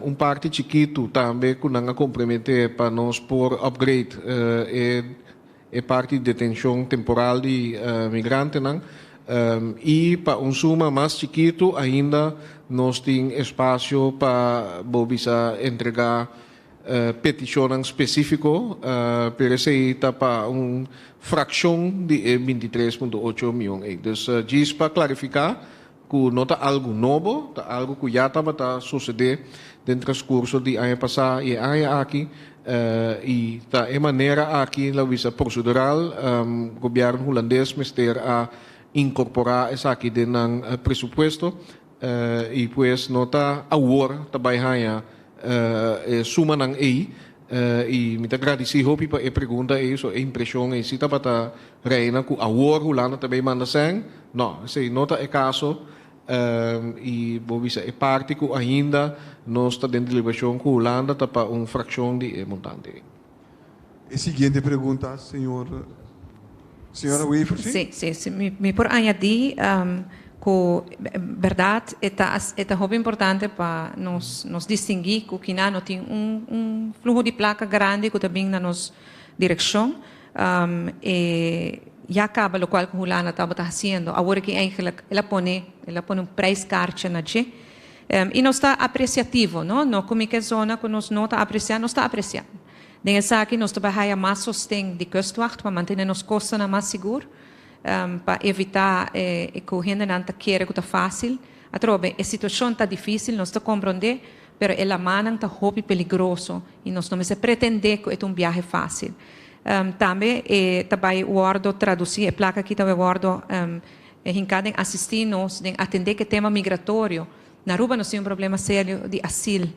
Un parti chikitu tambe ku nan a komprometé pa nos por upgrade e e parti di detenshon temporal di migrantenan i pa un suma mas chikitu ainda nos tin espasio pa bo bisa entregá. Petishonnan spesífiko, pero esei ta pa un frakshon di e 23.8 mion ei. Dus djis pa klarifiká ku no ta algu nobo, ta algu ku ya tabata sosodé den transkurso di aña pasá i e aña aki, i ta e manera aki, lo bisa prosedural, gobièrnu hulandes mester a inkorporá esaki den nan presupuesto. I pues no ta awor ta bai haña e sumanan ei. I mi ta gradisí hopi pa e pregunta ei, so e impreshon ei si tabata reina ku awor Hulanda ta bai manda sèn. No, esei no ta e kaso. I bo bisa e parti ku ainda nos ta den deliberashon ku Hulanda ta pa un frakshon di e montante ei. E siguiente pregunta, señor, señora Wever, sí? Sí, sí, sí. Mi por añadí ku bèrdat e ta e ta hopi importante pa nos nos distinguí ku kina no tin un un fluho di plaka grandi ku ta bin na nos direkshon. E ya kaba lokual ku Hulanda tabata hasiendo. Awor aki eigenlijk el a pone el a pone un prijskaartje na dje. I nos ta apresiativo, no? No ku mi ke zona ku nos no ta apresiá, nos ta apresiá. Den esaki nos ta bai haya mas sosten di Kustwacht pa mantené nos kostanan mas sigur, pa evitá ku hendenan ta kere ku ta fásil. Atrobe, e situashon ta difísil, nos ta komprondé, pero e lamannan ta hopi peligroso i nos no mester pretendé ku e ta un biahe fásil. Tambe e ta bai wòrdu tradusí, e plaka aki ta bai wòrdu E hinká den asistí nos den atendé ku e tema migratorio. Na Aruba nos tin un problema serio di asil.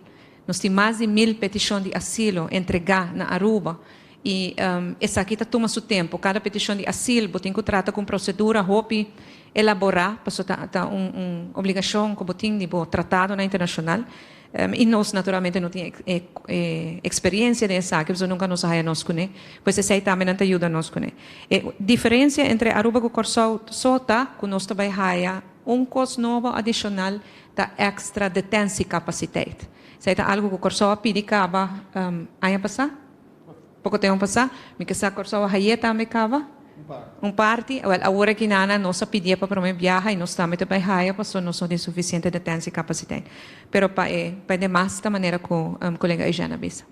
Nos tin mas di 1000 petishon di asilo entregá na Aruba i esaki ta tuma su tempu. Kada petishon di asil bo tin ku trata ku un prosedura hopi elaborá pasobra ta un un obligashon ku bo tin di bo tratadonan internashonal. I nos naturalmente no tin e experiencia den esaki, pasobra nunca nos a haya nos cune. Pues esey tambe nan ta yuda nos cune. E diferencia entre Aruba cu Corsou so ta cu nos ta bay haya un cos nobo adicional ta extra detentiecapaciteit. Esey ta algo cu Corsou a pidi caba aña pasa, poco tempo pasa. Mi ke sa Corsou a haye tambe caba? Un parti. Wel, awor aki nana nos a pidié pa prome biaha y nos tambe ta bay haya pasobra nos no tin suficiente detentiecapaciteit. Pero pa e pa e demas ta manera cu colega Eugène a bisa.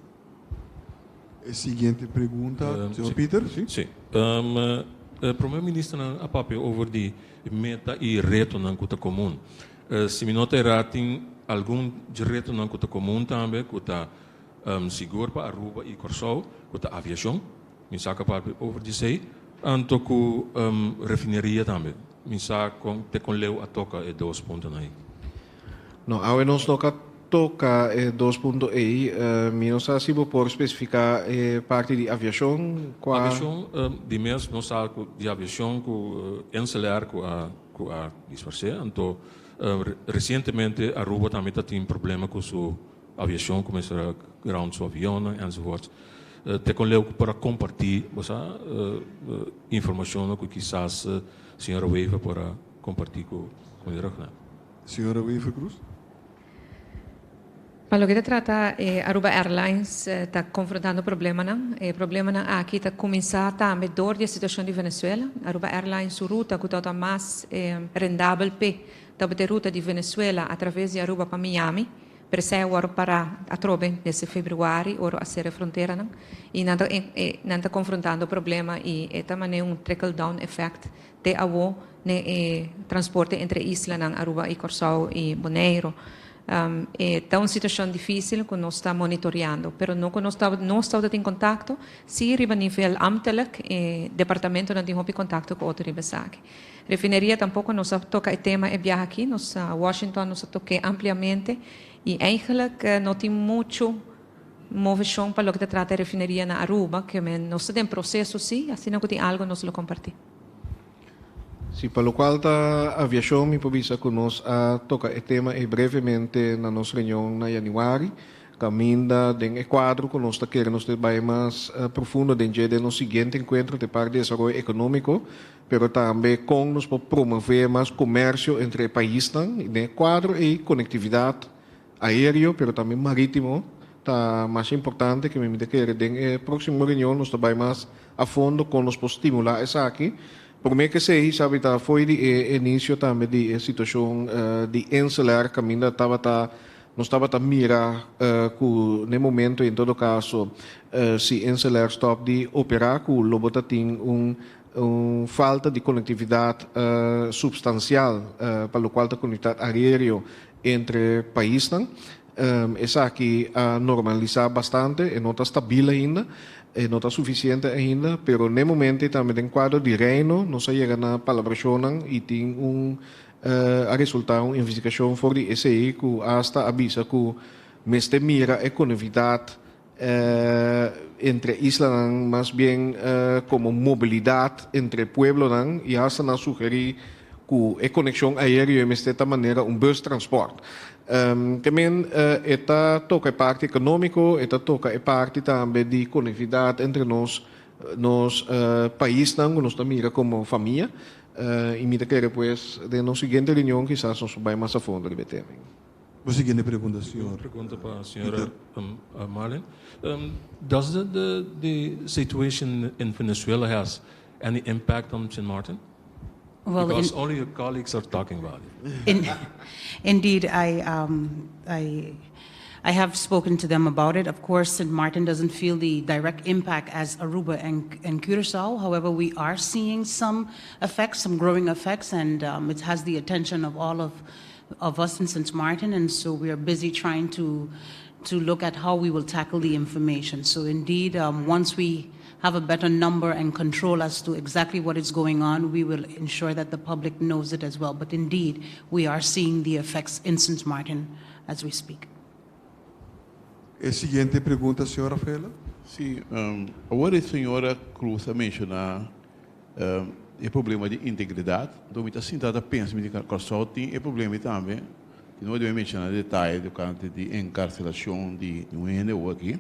E siguiente pregunta, señor Pieter, si? Si. Prome Ministernan a papia over di meta y retonan cu ta comun. Si mi no ta erá tin algun dje retonan cu ta comun tambe cu ta sigur pa Aruba y Corsou cu ta aviacion. Mi sa ka papia over di esey. Anto cu refineria tambe. Mi sa con te con leu a toca e dos puntonan ey. No, awe nos no ka toka e dos punto ei. Mi no sa si bo por spesifiká e parti di aviashon, kua. Aviashon, di mes nos sa ku di aviashon ku Insel Air ku a ku a disparsé. Anto resientemente Aruba tambe ta tin problema ku su aviashon ku mester a ground su avionnan enzovoorts. Te kon leu ku por a kompartí bo sa informashonnan ku kisas señora Wever por a kompartí ku meneer Ruggenaath. Señora Wever-Croes. Pa loke ta trata e Aruba Airlines ta confrontando problemanan. E problemanan aki ta cuminsa tambe door di e situacion di Venezuela. Aruba Airlines su ruta cu tabata mas rendabel p'e tabata e ruta di Venezuela a traves di Aruba pa Miami. Pero esei a wòrdu pará atrobe desde februari ora a sera e fronteranan y nan ta nan ta confrontando problema y e ta manera un trickle down effect te awo den e transporte entre e islanan Aruba y Kòrsou y Boneiru. E ta un situacion dificil cu nos ta monitoreando, pero no cu nos ta nos tabata tin contacto, si riba nivel ambtelijk e departamentonan tin hopi contacto cu otro riba esaki. Refineria tampoco nos a toca e tema e biaha aki, nos a Washington nos a toke ampliamente y eigenlijk no tin mucho movecion pa loke ta trata e refineria na Aruba, ke men nos ta den proceso si, asina cu tin algo nos lo comparti. Si, pa locual ta aviacion mi por bisa cu nos a toca e tema ey brevemente na nos reunion na januari, caminda den e cuadro cu nos ta kere nos ta bay mas profundo den dje den nos siguiente encuentro te par desaroyo economico, pero tambe con nos por promove mas comercio entre e paisnan y den e cuadro ey conectividad aereo pero tambe maritimo ta masha importante ke mi ta kere den e proximo reunion nos ta bay mas a fondo con nos por stimula esaki. Prome ke esey sabi ta fo'i di e inicio tambe di e situacion di Insel Air caminda tabata. Nos tabata mira ku na e momento en todo kaso si InselAir stòp di operá ku lo bo ta tin un un falta di konektividat supstansial pa lokual ta konektividat aéreo entre paisnan. Esaki a normalisá bastante, e no ta stabil ainda, e no ta sufisiente ainda, pero na e momento ei tambe den kuadro di Reino nos a yega na palabrashonnan i tin un a resultá un investigashon for di esei ku asta a bisa ku mester mira e konektividat entre islanan mas bien komo mobilidat entre pueblonan i asta nan sugerí ku e konekshon aéreo e mester ta manera un bus transport. Te men e ta toka e parti ekonómiko, e ta toka e parti tambe di konektividat entre nos nos paisnan ku nos ta mira komo famia i mi ta kere pues den nos siguiente reunion kisas nos por bai mas a fondo riba e tema. Bo siguiente pregunta, señor. Pregunta pa señora Marlin. Does the the situation in Venezuela has any impact on Sint Maarten? Well, Because only your colleagues are talking about it. In, indeed, I, um, I, I have spoken to them about it. Of course, St. Martin doesn't feel the direct impact as Aruba and, and Curacao. However, we are seeing some effects, some growing effects, and um, it has the attention of all of, of us in St. Martin. And so we are busy trying to, to look at how we will tackle the information. So indeed, um, once we have a better number and control as to exactly what is going on, we will ensure that the public knows it as well. But indeed, we are seeing the effects in St. Martin as we speak. E siguiente pregunta, señor Rafaela. Si, awor e señora Cruz a menshoná e problema di integridat, anto mi ta sinta ta pensa, mi di Kòrsou tin e problema ei tambe, i no debe menshoná detaye tokante di enkarselashon di un hende awor aki.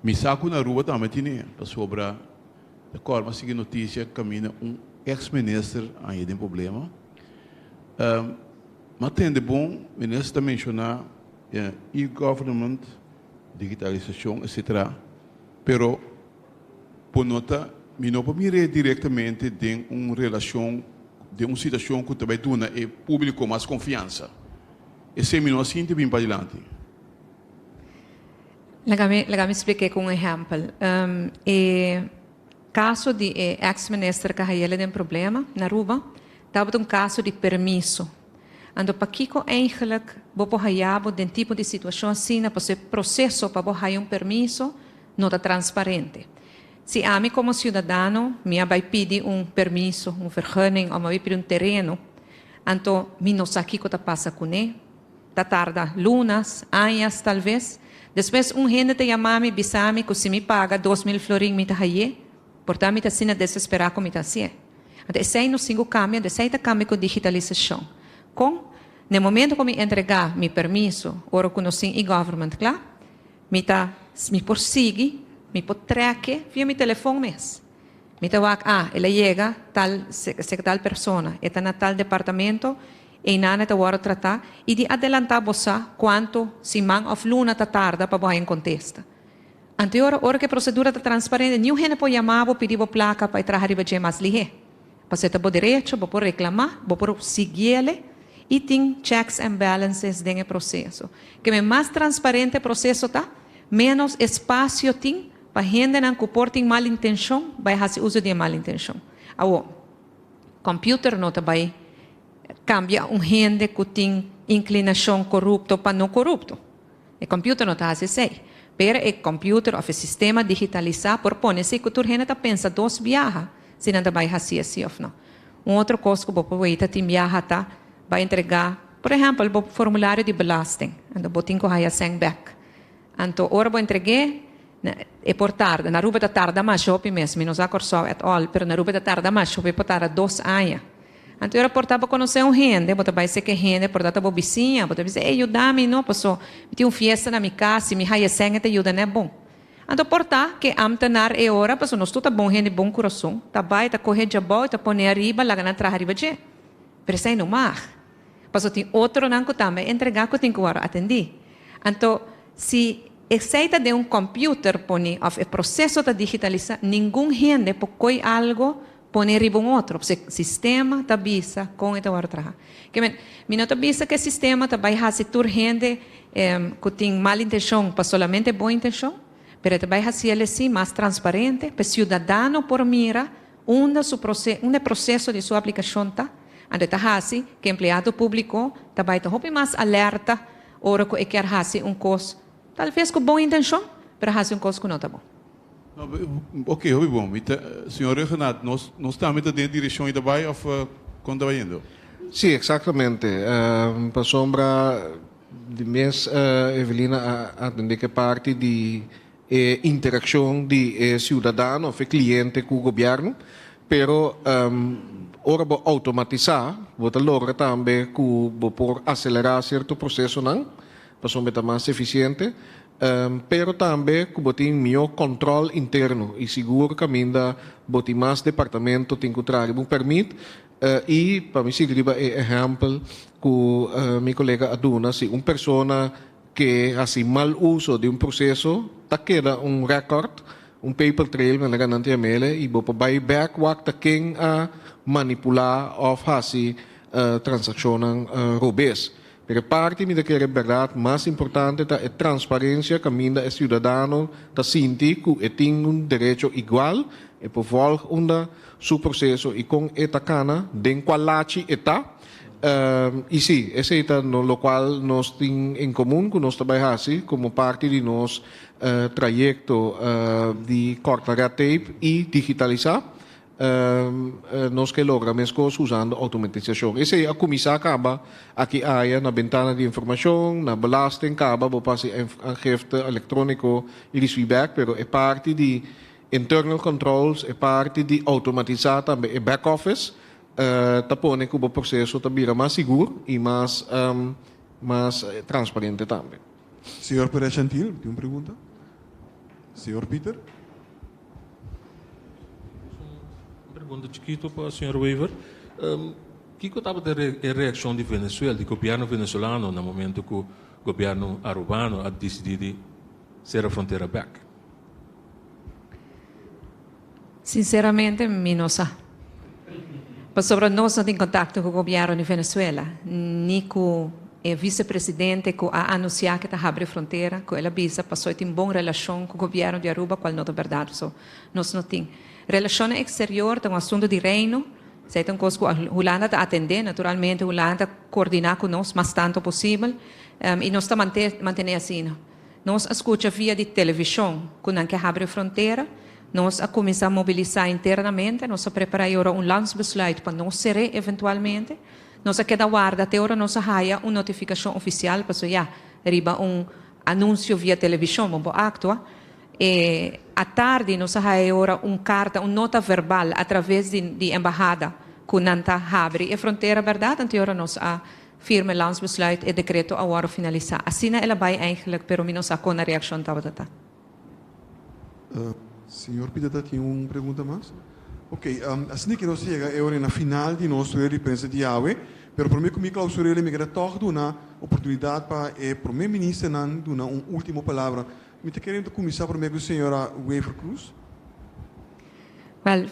Mi sa ku na Aruba tambe tine, pasobra ta kòrda mi a sigui notisia kaminda un eks minister a haña den problema. Mi a tende bon, minister ta menshoná e-government, digitalisashon etcetera, pero bo no ta, mi no por mir'é direktamente den un relashon, den un situashon ku ta bai duna e públiko mas konfiansa. Esei mi no a sinti bin padilanti. Laga mi, laga mi splik'é ku un ehèmpel. E kaso di e eks minister Kahayele den problema na Aruba tabata un kaso di permiso. Anto pakiko eigenlijk bo por haya bo den tipo di situashon asina pasobra e proseso pa bo haya un permiso no ta transparente. Si ami komo siudadano mi a bai pidi un permiso, un vergunning òf mi a bai pidi un tereno, anto mi no sa kiko ta pasa kuné. Ta tarda lunas, añas talves. Despues un hende ta yama mi bisa mi ku si mi paga 2000 florin mi ta hay'é. Por ta mi ta asina desesperá ku mi ta hasié. Anto esei no sin ku kambia, anto esei ta kambia ku digitalisashon. Kon? Na e momento ku mi entregá mi permiso ora ku nos tin e-government kla, mi ta mi por sigui, mi por trèk'e via mi telefon mes. Mi ta wak, ah, el a yega tal serka tal persona, e ta na tal departamento, einan e ta wòrdu tratá i di adelantá bo sa kuantu siman òf luna ta tarda pa bo haña un kontesta. Anteora, ora ku e prosedura ta transparente, niun hende por yama bo pidi bo plaka pa e traha riba dje mas lihé. Pasobra e ta bo derecho, bo por reklamá, bo por siguiele i tin checks and balances den e proseso. Keme mas transparente e proseso ta, ménos espasio tin pa hendenan ku por tin mal intenshon bai hasi uso di e mal intenshon. Awor, kòmpiuter no ta bai kambia un hende ku tin inklinashon korupto pa no korupto. E kòmpiuter no ta hasi esei. Pero e kòmpiuter òf e sistema digitalisá por pone si ku tur hende ta pensa dos biaha si nan ta bai hasi esei òf no. Un otro kos ku bo por weita tin biaha ta bai entregá, por ehèmpel, bo formulario di belasting. Anto bo tin ku haya sèn bèk. Anto ora bo entreg'é, e por tarda. Na Aruba ta tarda masha hopi mes. Mi no sa Kòrsou at all, pero na Aruba ta tarda masha hopi, por tarda 2 aña. Anto ora por ta bo konosé un hende, bo ta bai seka e hende, por ta ta bo bisiña, bo ta bisa, "Ey, yuda mi no, paso mi tin un fiesta na mi kas, si mi haya sèn e ta yuda n'e bon." Anto por ta ku e ámtenar e ora, paso nos tur ta bon hende, bon kurason, ta bai ta kohe djabou i ta pone ariba, laga nan traha riba dje. Pero esei no mag. Paso tin otronan ku tambe a entregá ku tin ku wòrdu atendí. Anto si esei ta den un kòmpiuter poni òf e proseso ta digitalisá, ningun hende por koi algu pone riba un otro. Pasobra e sistema ta bisa kon e ta wòrdu traha. Ke men, mi no ta bisa ku e sistema ta bai hasi tur hende. Ku tin mal intenshon pa solamente bon intenshon, pero e ta bai hasi el esí mas transparente pa e siudadano por mira unda su unda e proseso di su aplikashon ta. Anto e ta hasi ku e empleado públiko ta bai ta hopi mas alerta ora ku e kier hasi un kos, talves ku bon intenshon, pero hasi un kos ku no ta bon. Ok, hopi bon. Mi ta, señor Ruggenaath, nos nos tambe ta den e direccion y ta bay of con ta bayendo? Sí, exactamente. Pasobra di mes Evelina a atende cu e parti di e interaccion di e ciudadano of e cliente cu gobierno, pero ora bo automatisa bo ta logra tambe cu bo por acelera cierto procesonan pasobra e ta mas eficiente. Pero tambe ku bo tin mihó kòntròl interno i sigur kaminda bo tin mas departamento tin ku traha riba un pèrmit. I pa mi sigui riba e ehèmpel ku mi kolega a duna, si un persona ke hasi mal uso di un proseso ta keda un rèkòrt, un paper trail manera nan ta yam'el, i bo por bai bèk wak ta ken a manipulá òf hasi transakshonnan robes. Pero e parti mi ta kere berdad mas importante ta e transparencia caminda e ciudadano ta sinti cu e tin un derecho igual, e por volg unda su proceso y con e ta cana, den cual lachi e ta. Y si, esey ta locual nos tin en comun cu nos ta bay haci como parti di nos trayecto di corta red tape y digitalisa. Nos ke logra meskos usando outomatisashon. Esei a kuminsá kaba aki aya na bentana di informashon, na belasting kaba bo por hasi aangifte elektróniko i risibí bèk, pero e parti di internal controls, e parti di outomatisá tambe e back office ta pone ku bo proseso ta bira mas sigur i mas mas transparente tambe. Señor Perez Gentil tin un pregunta. Señor Pieter. Un pregunta chikito pa señor Wever. Kiko tabata e reaccion di Venezuela, di gobierno venezolano na momento cu gobierno Arubano a dicidi di cera frontera bek? Sinceramente mi no sa. Pasobra nos no tin contacto cu gobierno di Venezuela, ni cu e vicepresidente cu a anuncia cu ta habri frontera, cu el a bisa paso e tin bon relacion cu gobierno di Aruba, cual no ta berdad. So, nos no tin. Relacionnan exterior ta un asunto di Reino, esey ta un cos cu Hulanda ta atende, naturalmente Hulanda ta coordina cu nos mas tanto posibel, y nos ta mantene asina. Nos a scucha via di television cu nan ke habri frontera. Nos a cuminsa mobilisa internamente, nos a prepara e ora un landsbesluit pa nos cere eventualmente. Nos a keda warda te ora nos a haya un notificacion oficial pasobra ya riba un anuncio via television bo por actua. E atardi nos a haya e ora un carta, un nota verbal a traves di di embahada cu nan ta habri e frontera berdad, anto e ora nos a firma e landsbesluit, e decreto a worde finalisa. Asina el a bay eigenlijk, pero mi no sa con a reaccion tabata ta. Señor Pieter ta tin un pregunta mas? Ok, asina ki nos yega e ora na final di nos rueda di prensa di awe, pero prome ku mi clausur'el mi keda tòg duna oportunidat pa e prome ministernan duna un ultimo palabra. Mi ta kere kuminsá prome ku señora Wever Croes. Wel,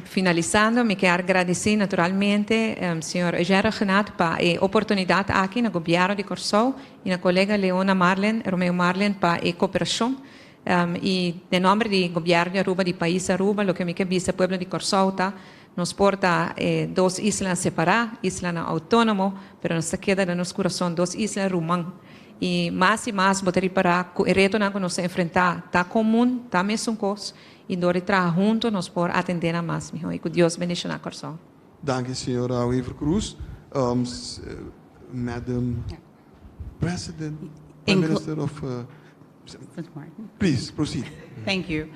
finalisando mi kier gradisí naturalmente señor Eugène Rhuggenaath pa e oportunidat aki na Gobièrnu di Kòrsou i na kolega Leona Marlin, Romeo Marlin pa e koperashon. I den nòmber di Gobièrnu di Aruba, di pais Aruba, loke mi ke bisa pueblo di Kòrsou ta, nos por ta e dos islanan separá, islanan outónomo, pero nos ta keda den nos kurason dos isla ruman. I mas i mas bo ta ripará ku e retonan ku nos ta enfrentá ta komun, ta mesun kos. I dor di traha hunto nos por atendé nan mas mihó. I ku Dios bendishoná Kòrsou. Danki señora Wever Croes. Madam President, Prime Minister of Please proceed. Thank you.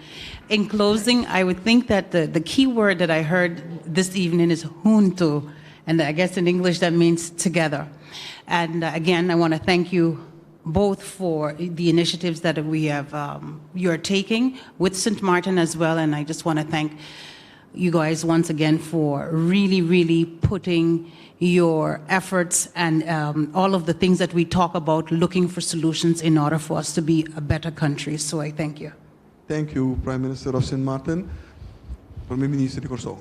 In closing, I would think that the, the key word that I heard this evening is junto. And I guess in English that means together. And again, I want to thank you both for the initiatives that we have you're taking with St. Martin as well. And I just want to thank you guys once again for really, really putting your efforts and all of the things that we talk about, looking for solutions in order for us to be a better country. So I thank you. Thank you, Prime Minister of St. Martin. Prome Minister di Kòrsou.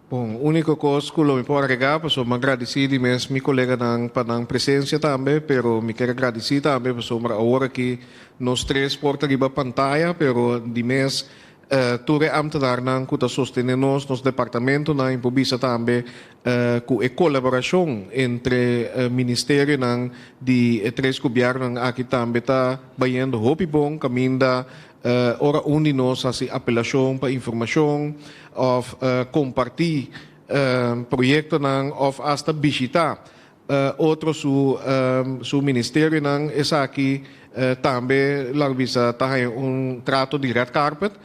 Bon, úniko kos ku lo mi por agregá, pasobra mi a gradisí di mes mi koleganan pa nan presensia tambe, pero mi kier a gradisí tambe pasobra awor aki nos tres por ta riba pantaya, pero di mes tur e ambtenarnan ku ta sostené nos, nos departamentonan i por bisa tambe ku e kolaborashon entre ministerionan di e tres gobièrnunan aki tambe ta bayendo hopi bon kaminda Ora un di nos hasi apelashon pa informashon òf kompartí proyektonan òf asta bishitá otro su su ministerionan, esaki tambe laga bisa ta haña un trato di red carpet.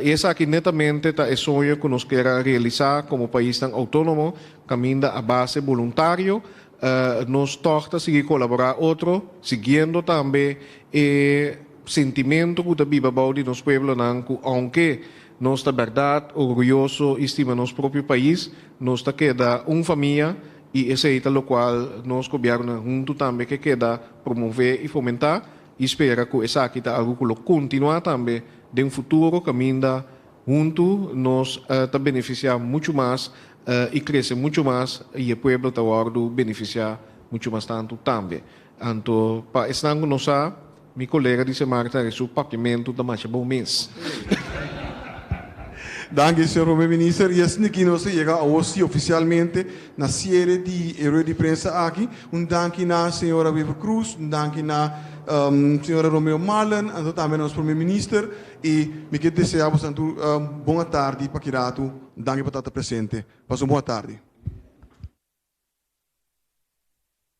I esaki netamente ta e soño ku nos kier a realisá komo paisnan outónomo kaminda a base boluntario nos tòg ta sigui kolaborá otro, siguiendo tambe e Sentimentu ku ta biba bou di nos pueblonan ku ounke nos ta bèrdat orguyoso i stima nos propio pais, nos ta keda un famia i esei ta lokual nos gobièrnunan huntu tambe ke keda promové i fomentá i spera ku esaki ta algu ku lo kontinuá tambe den futuro kaminda huntu nos ta benefisiá muchu mas i krese muchu mas i e pueblo ta wòrdu benefisiá muchu mas tantu tambe. Anto pa esnan ku no sa, mi kolega di Semarta e su papiamentu ta masha bon mes. Danki señor Prome Minister. Y asina aki nos a yega awor si oficialmente na ciere di e rueda di prensa aki. Un danki na señora Wever Croes, un danki na señora Romeo Marlin, anto tambe na nos Prome Minister. Y mi ke desea boso tur un bon atardi pa ki ratu. Danki pa ta presente. Pasa un bon atardi.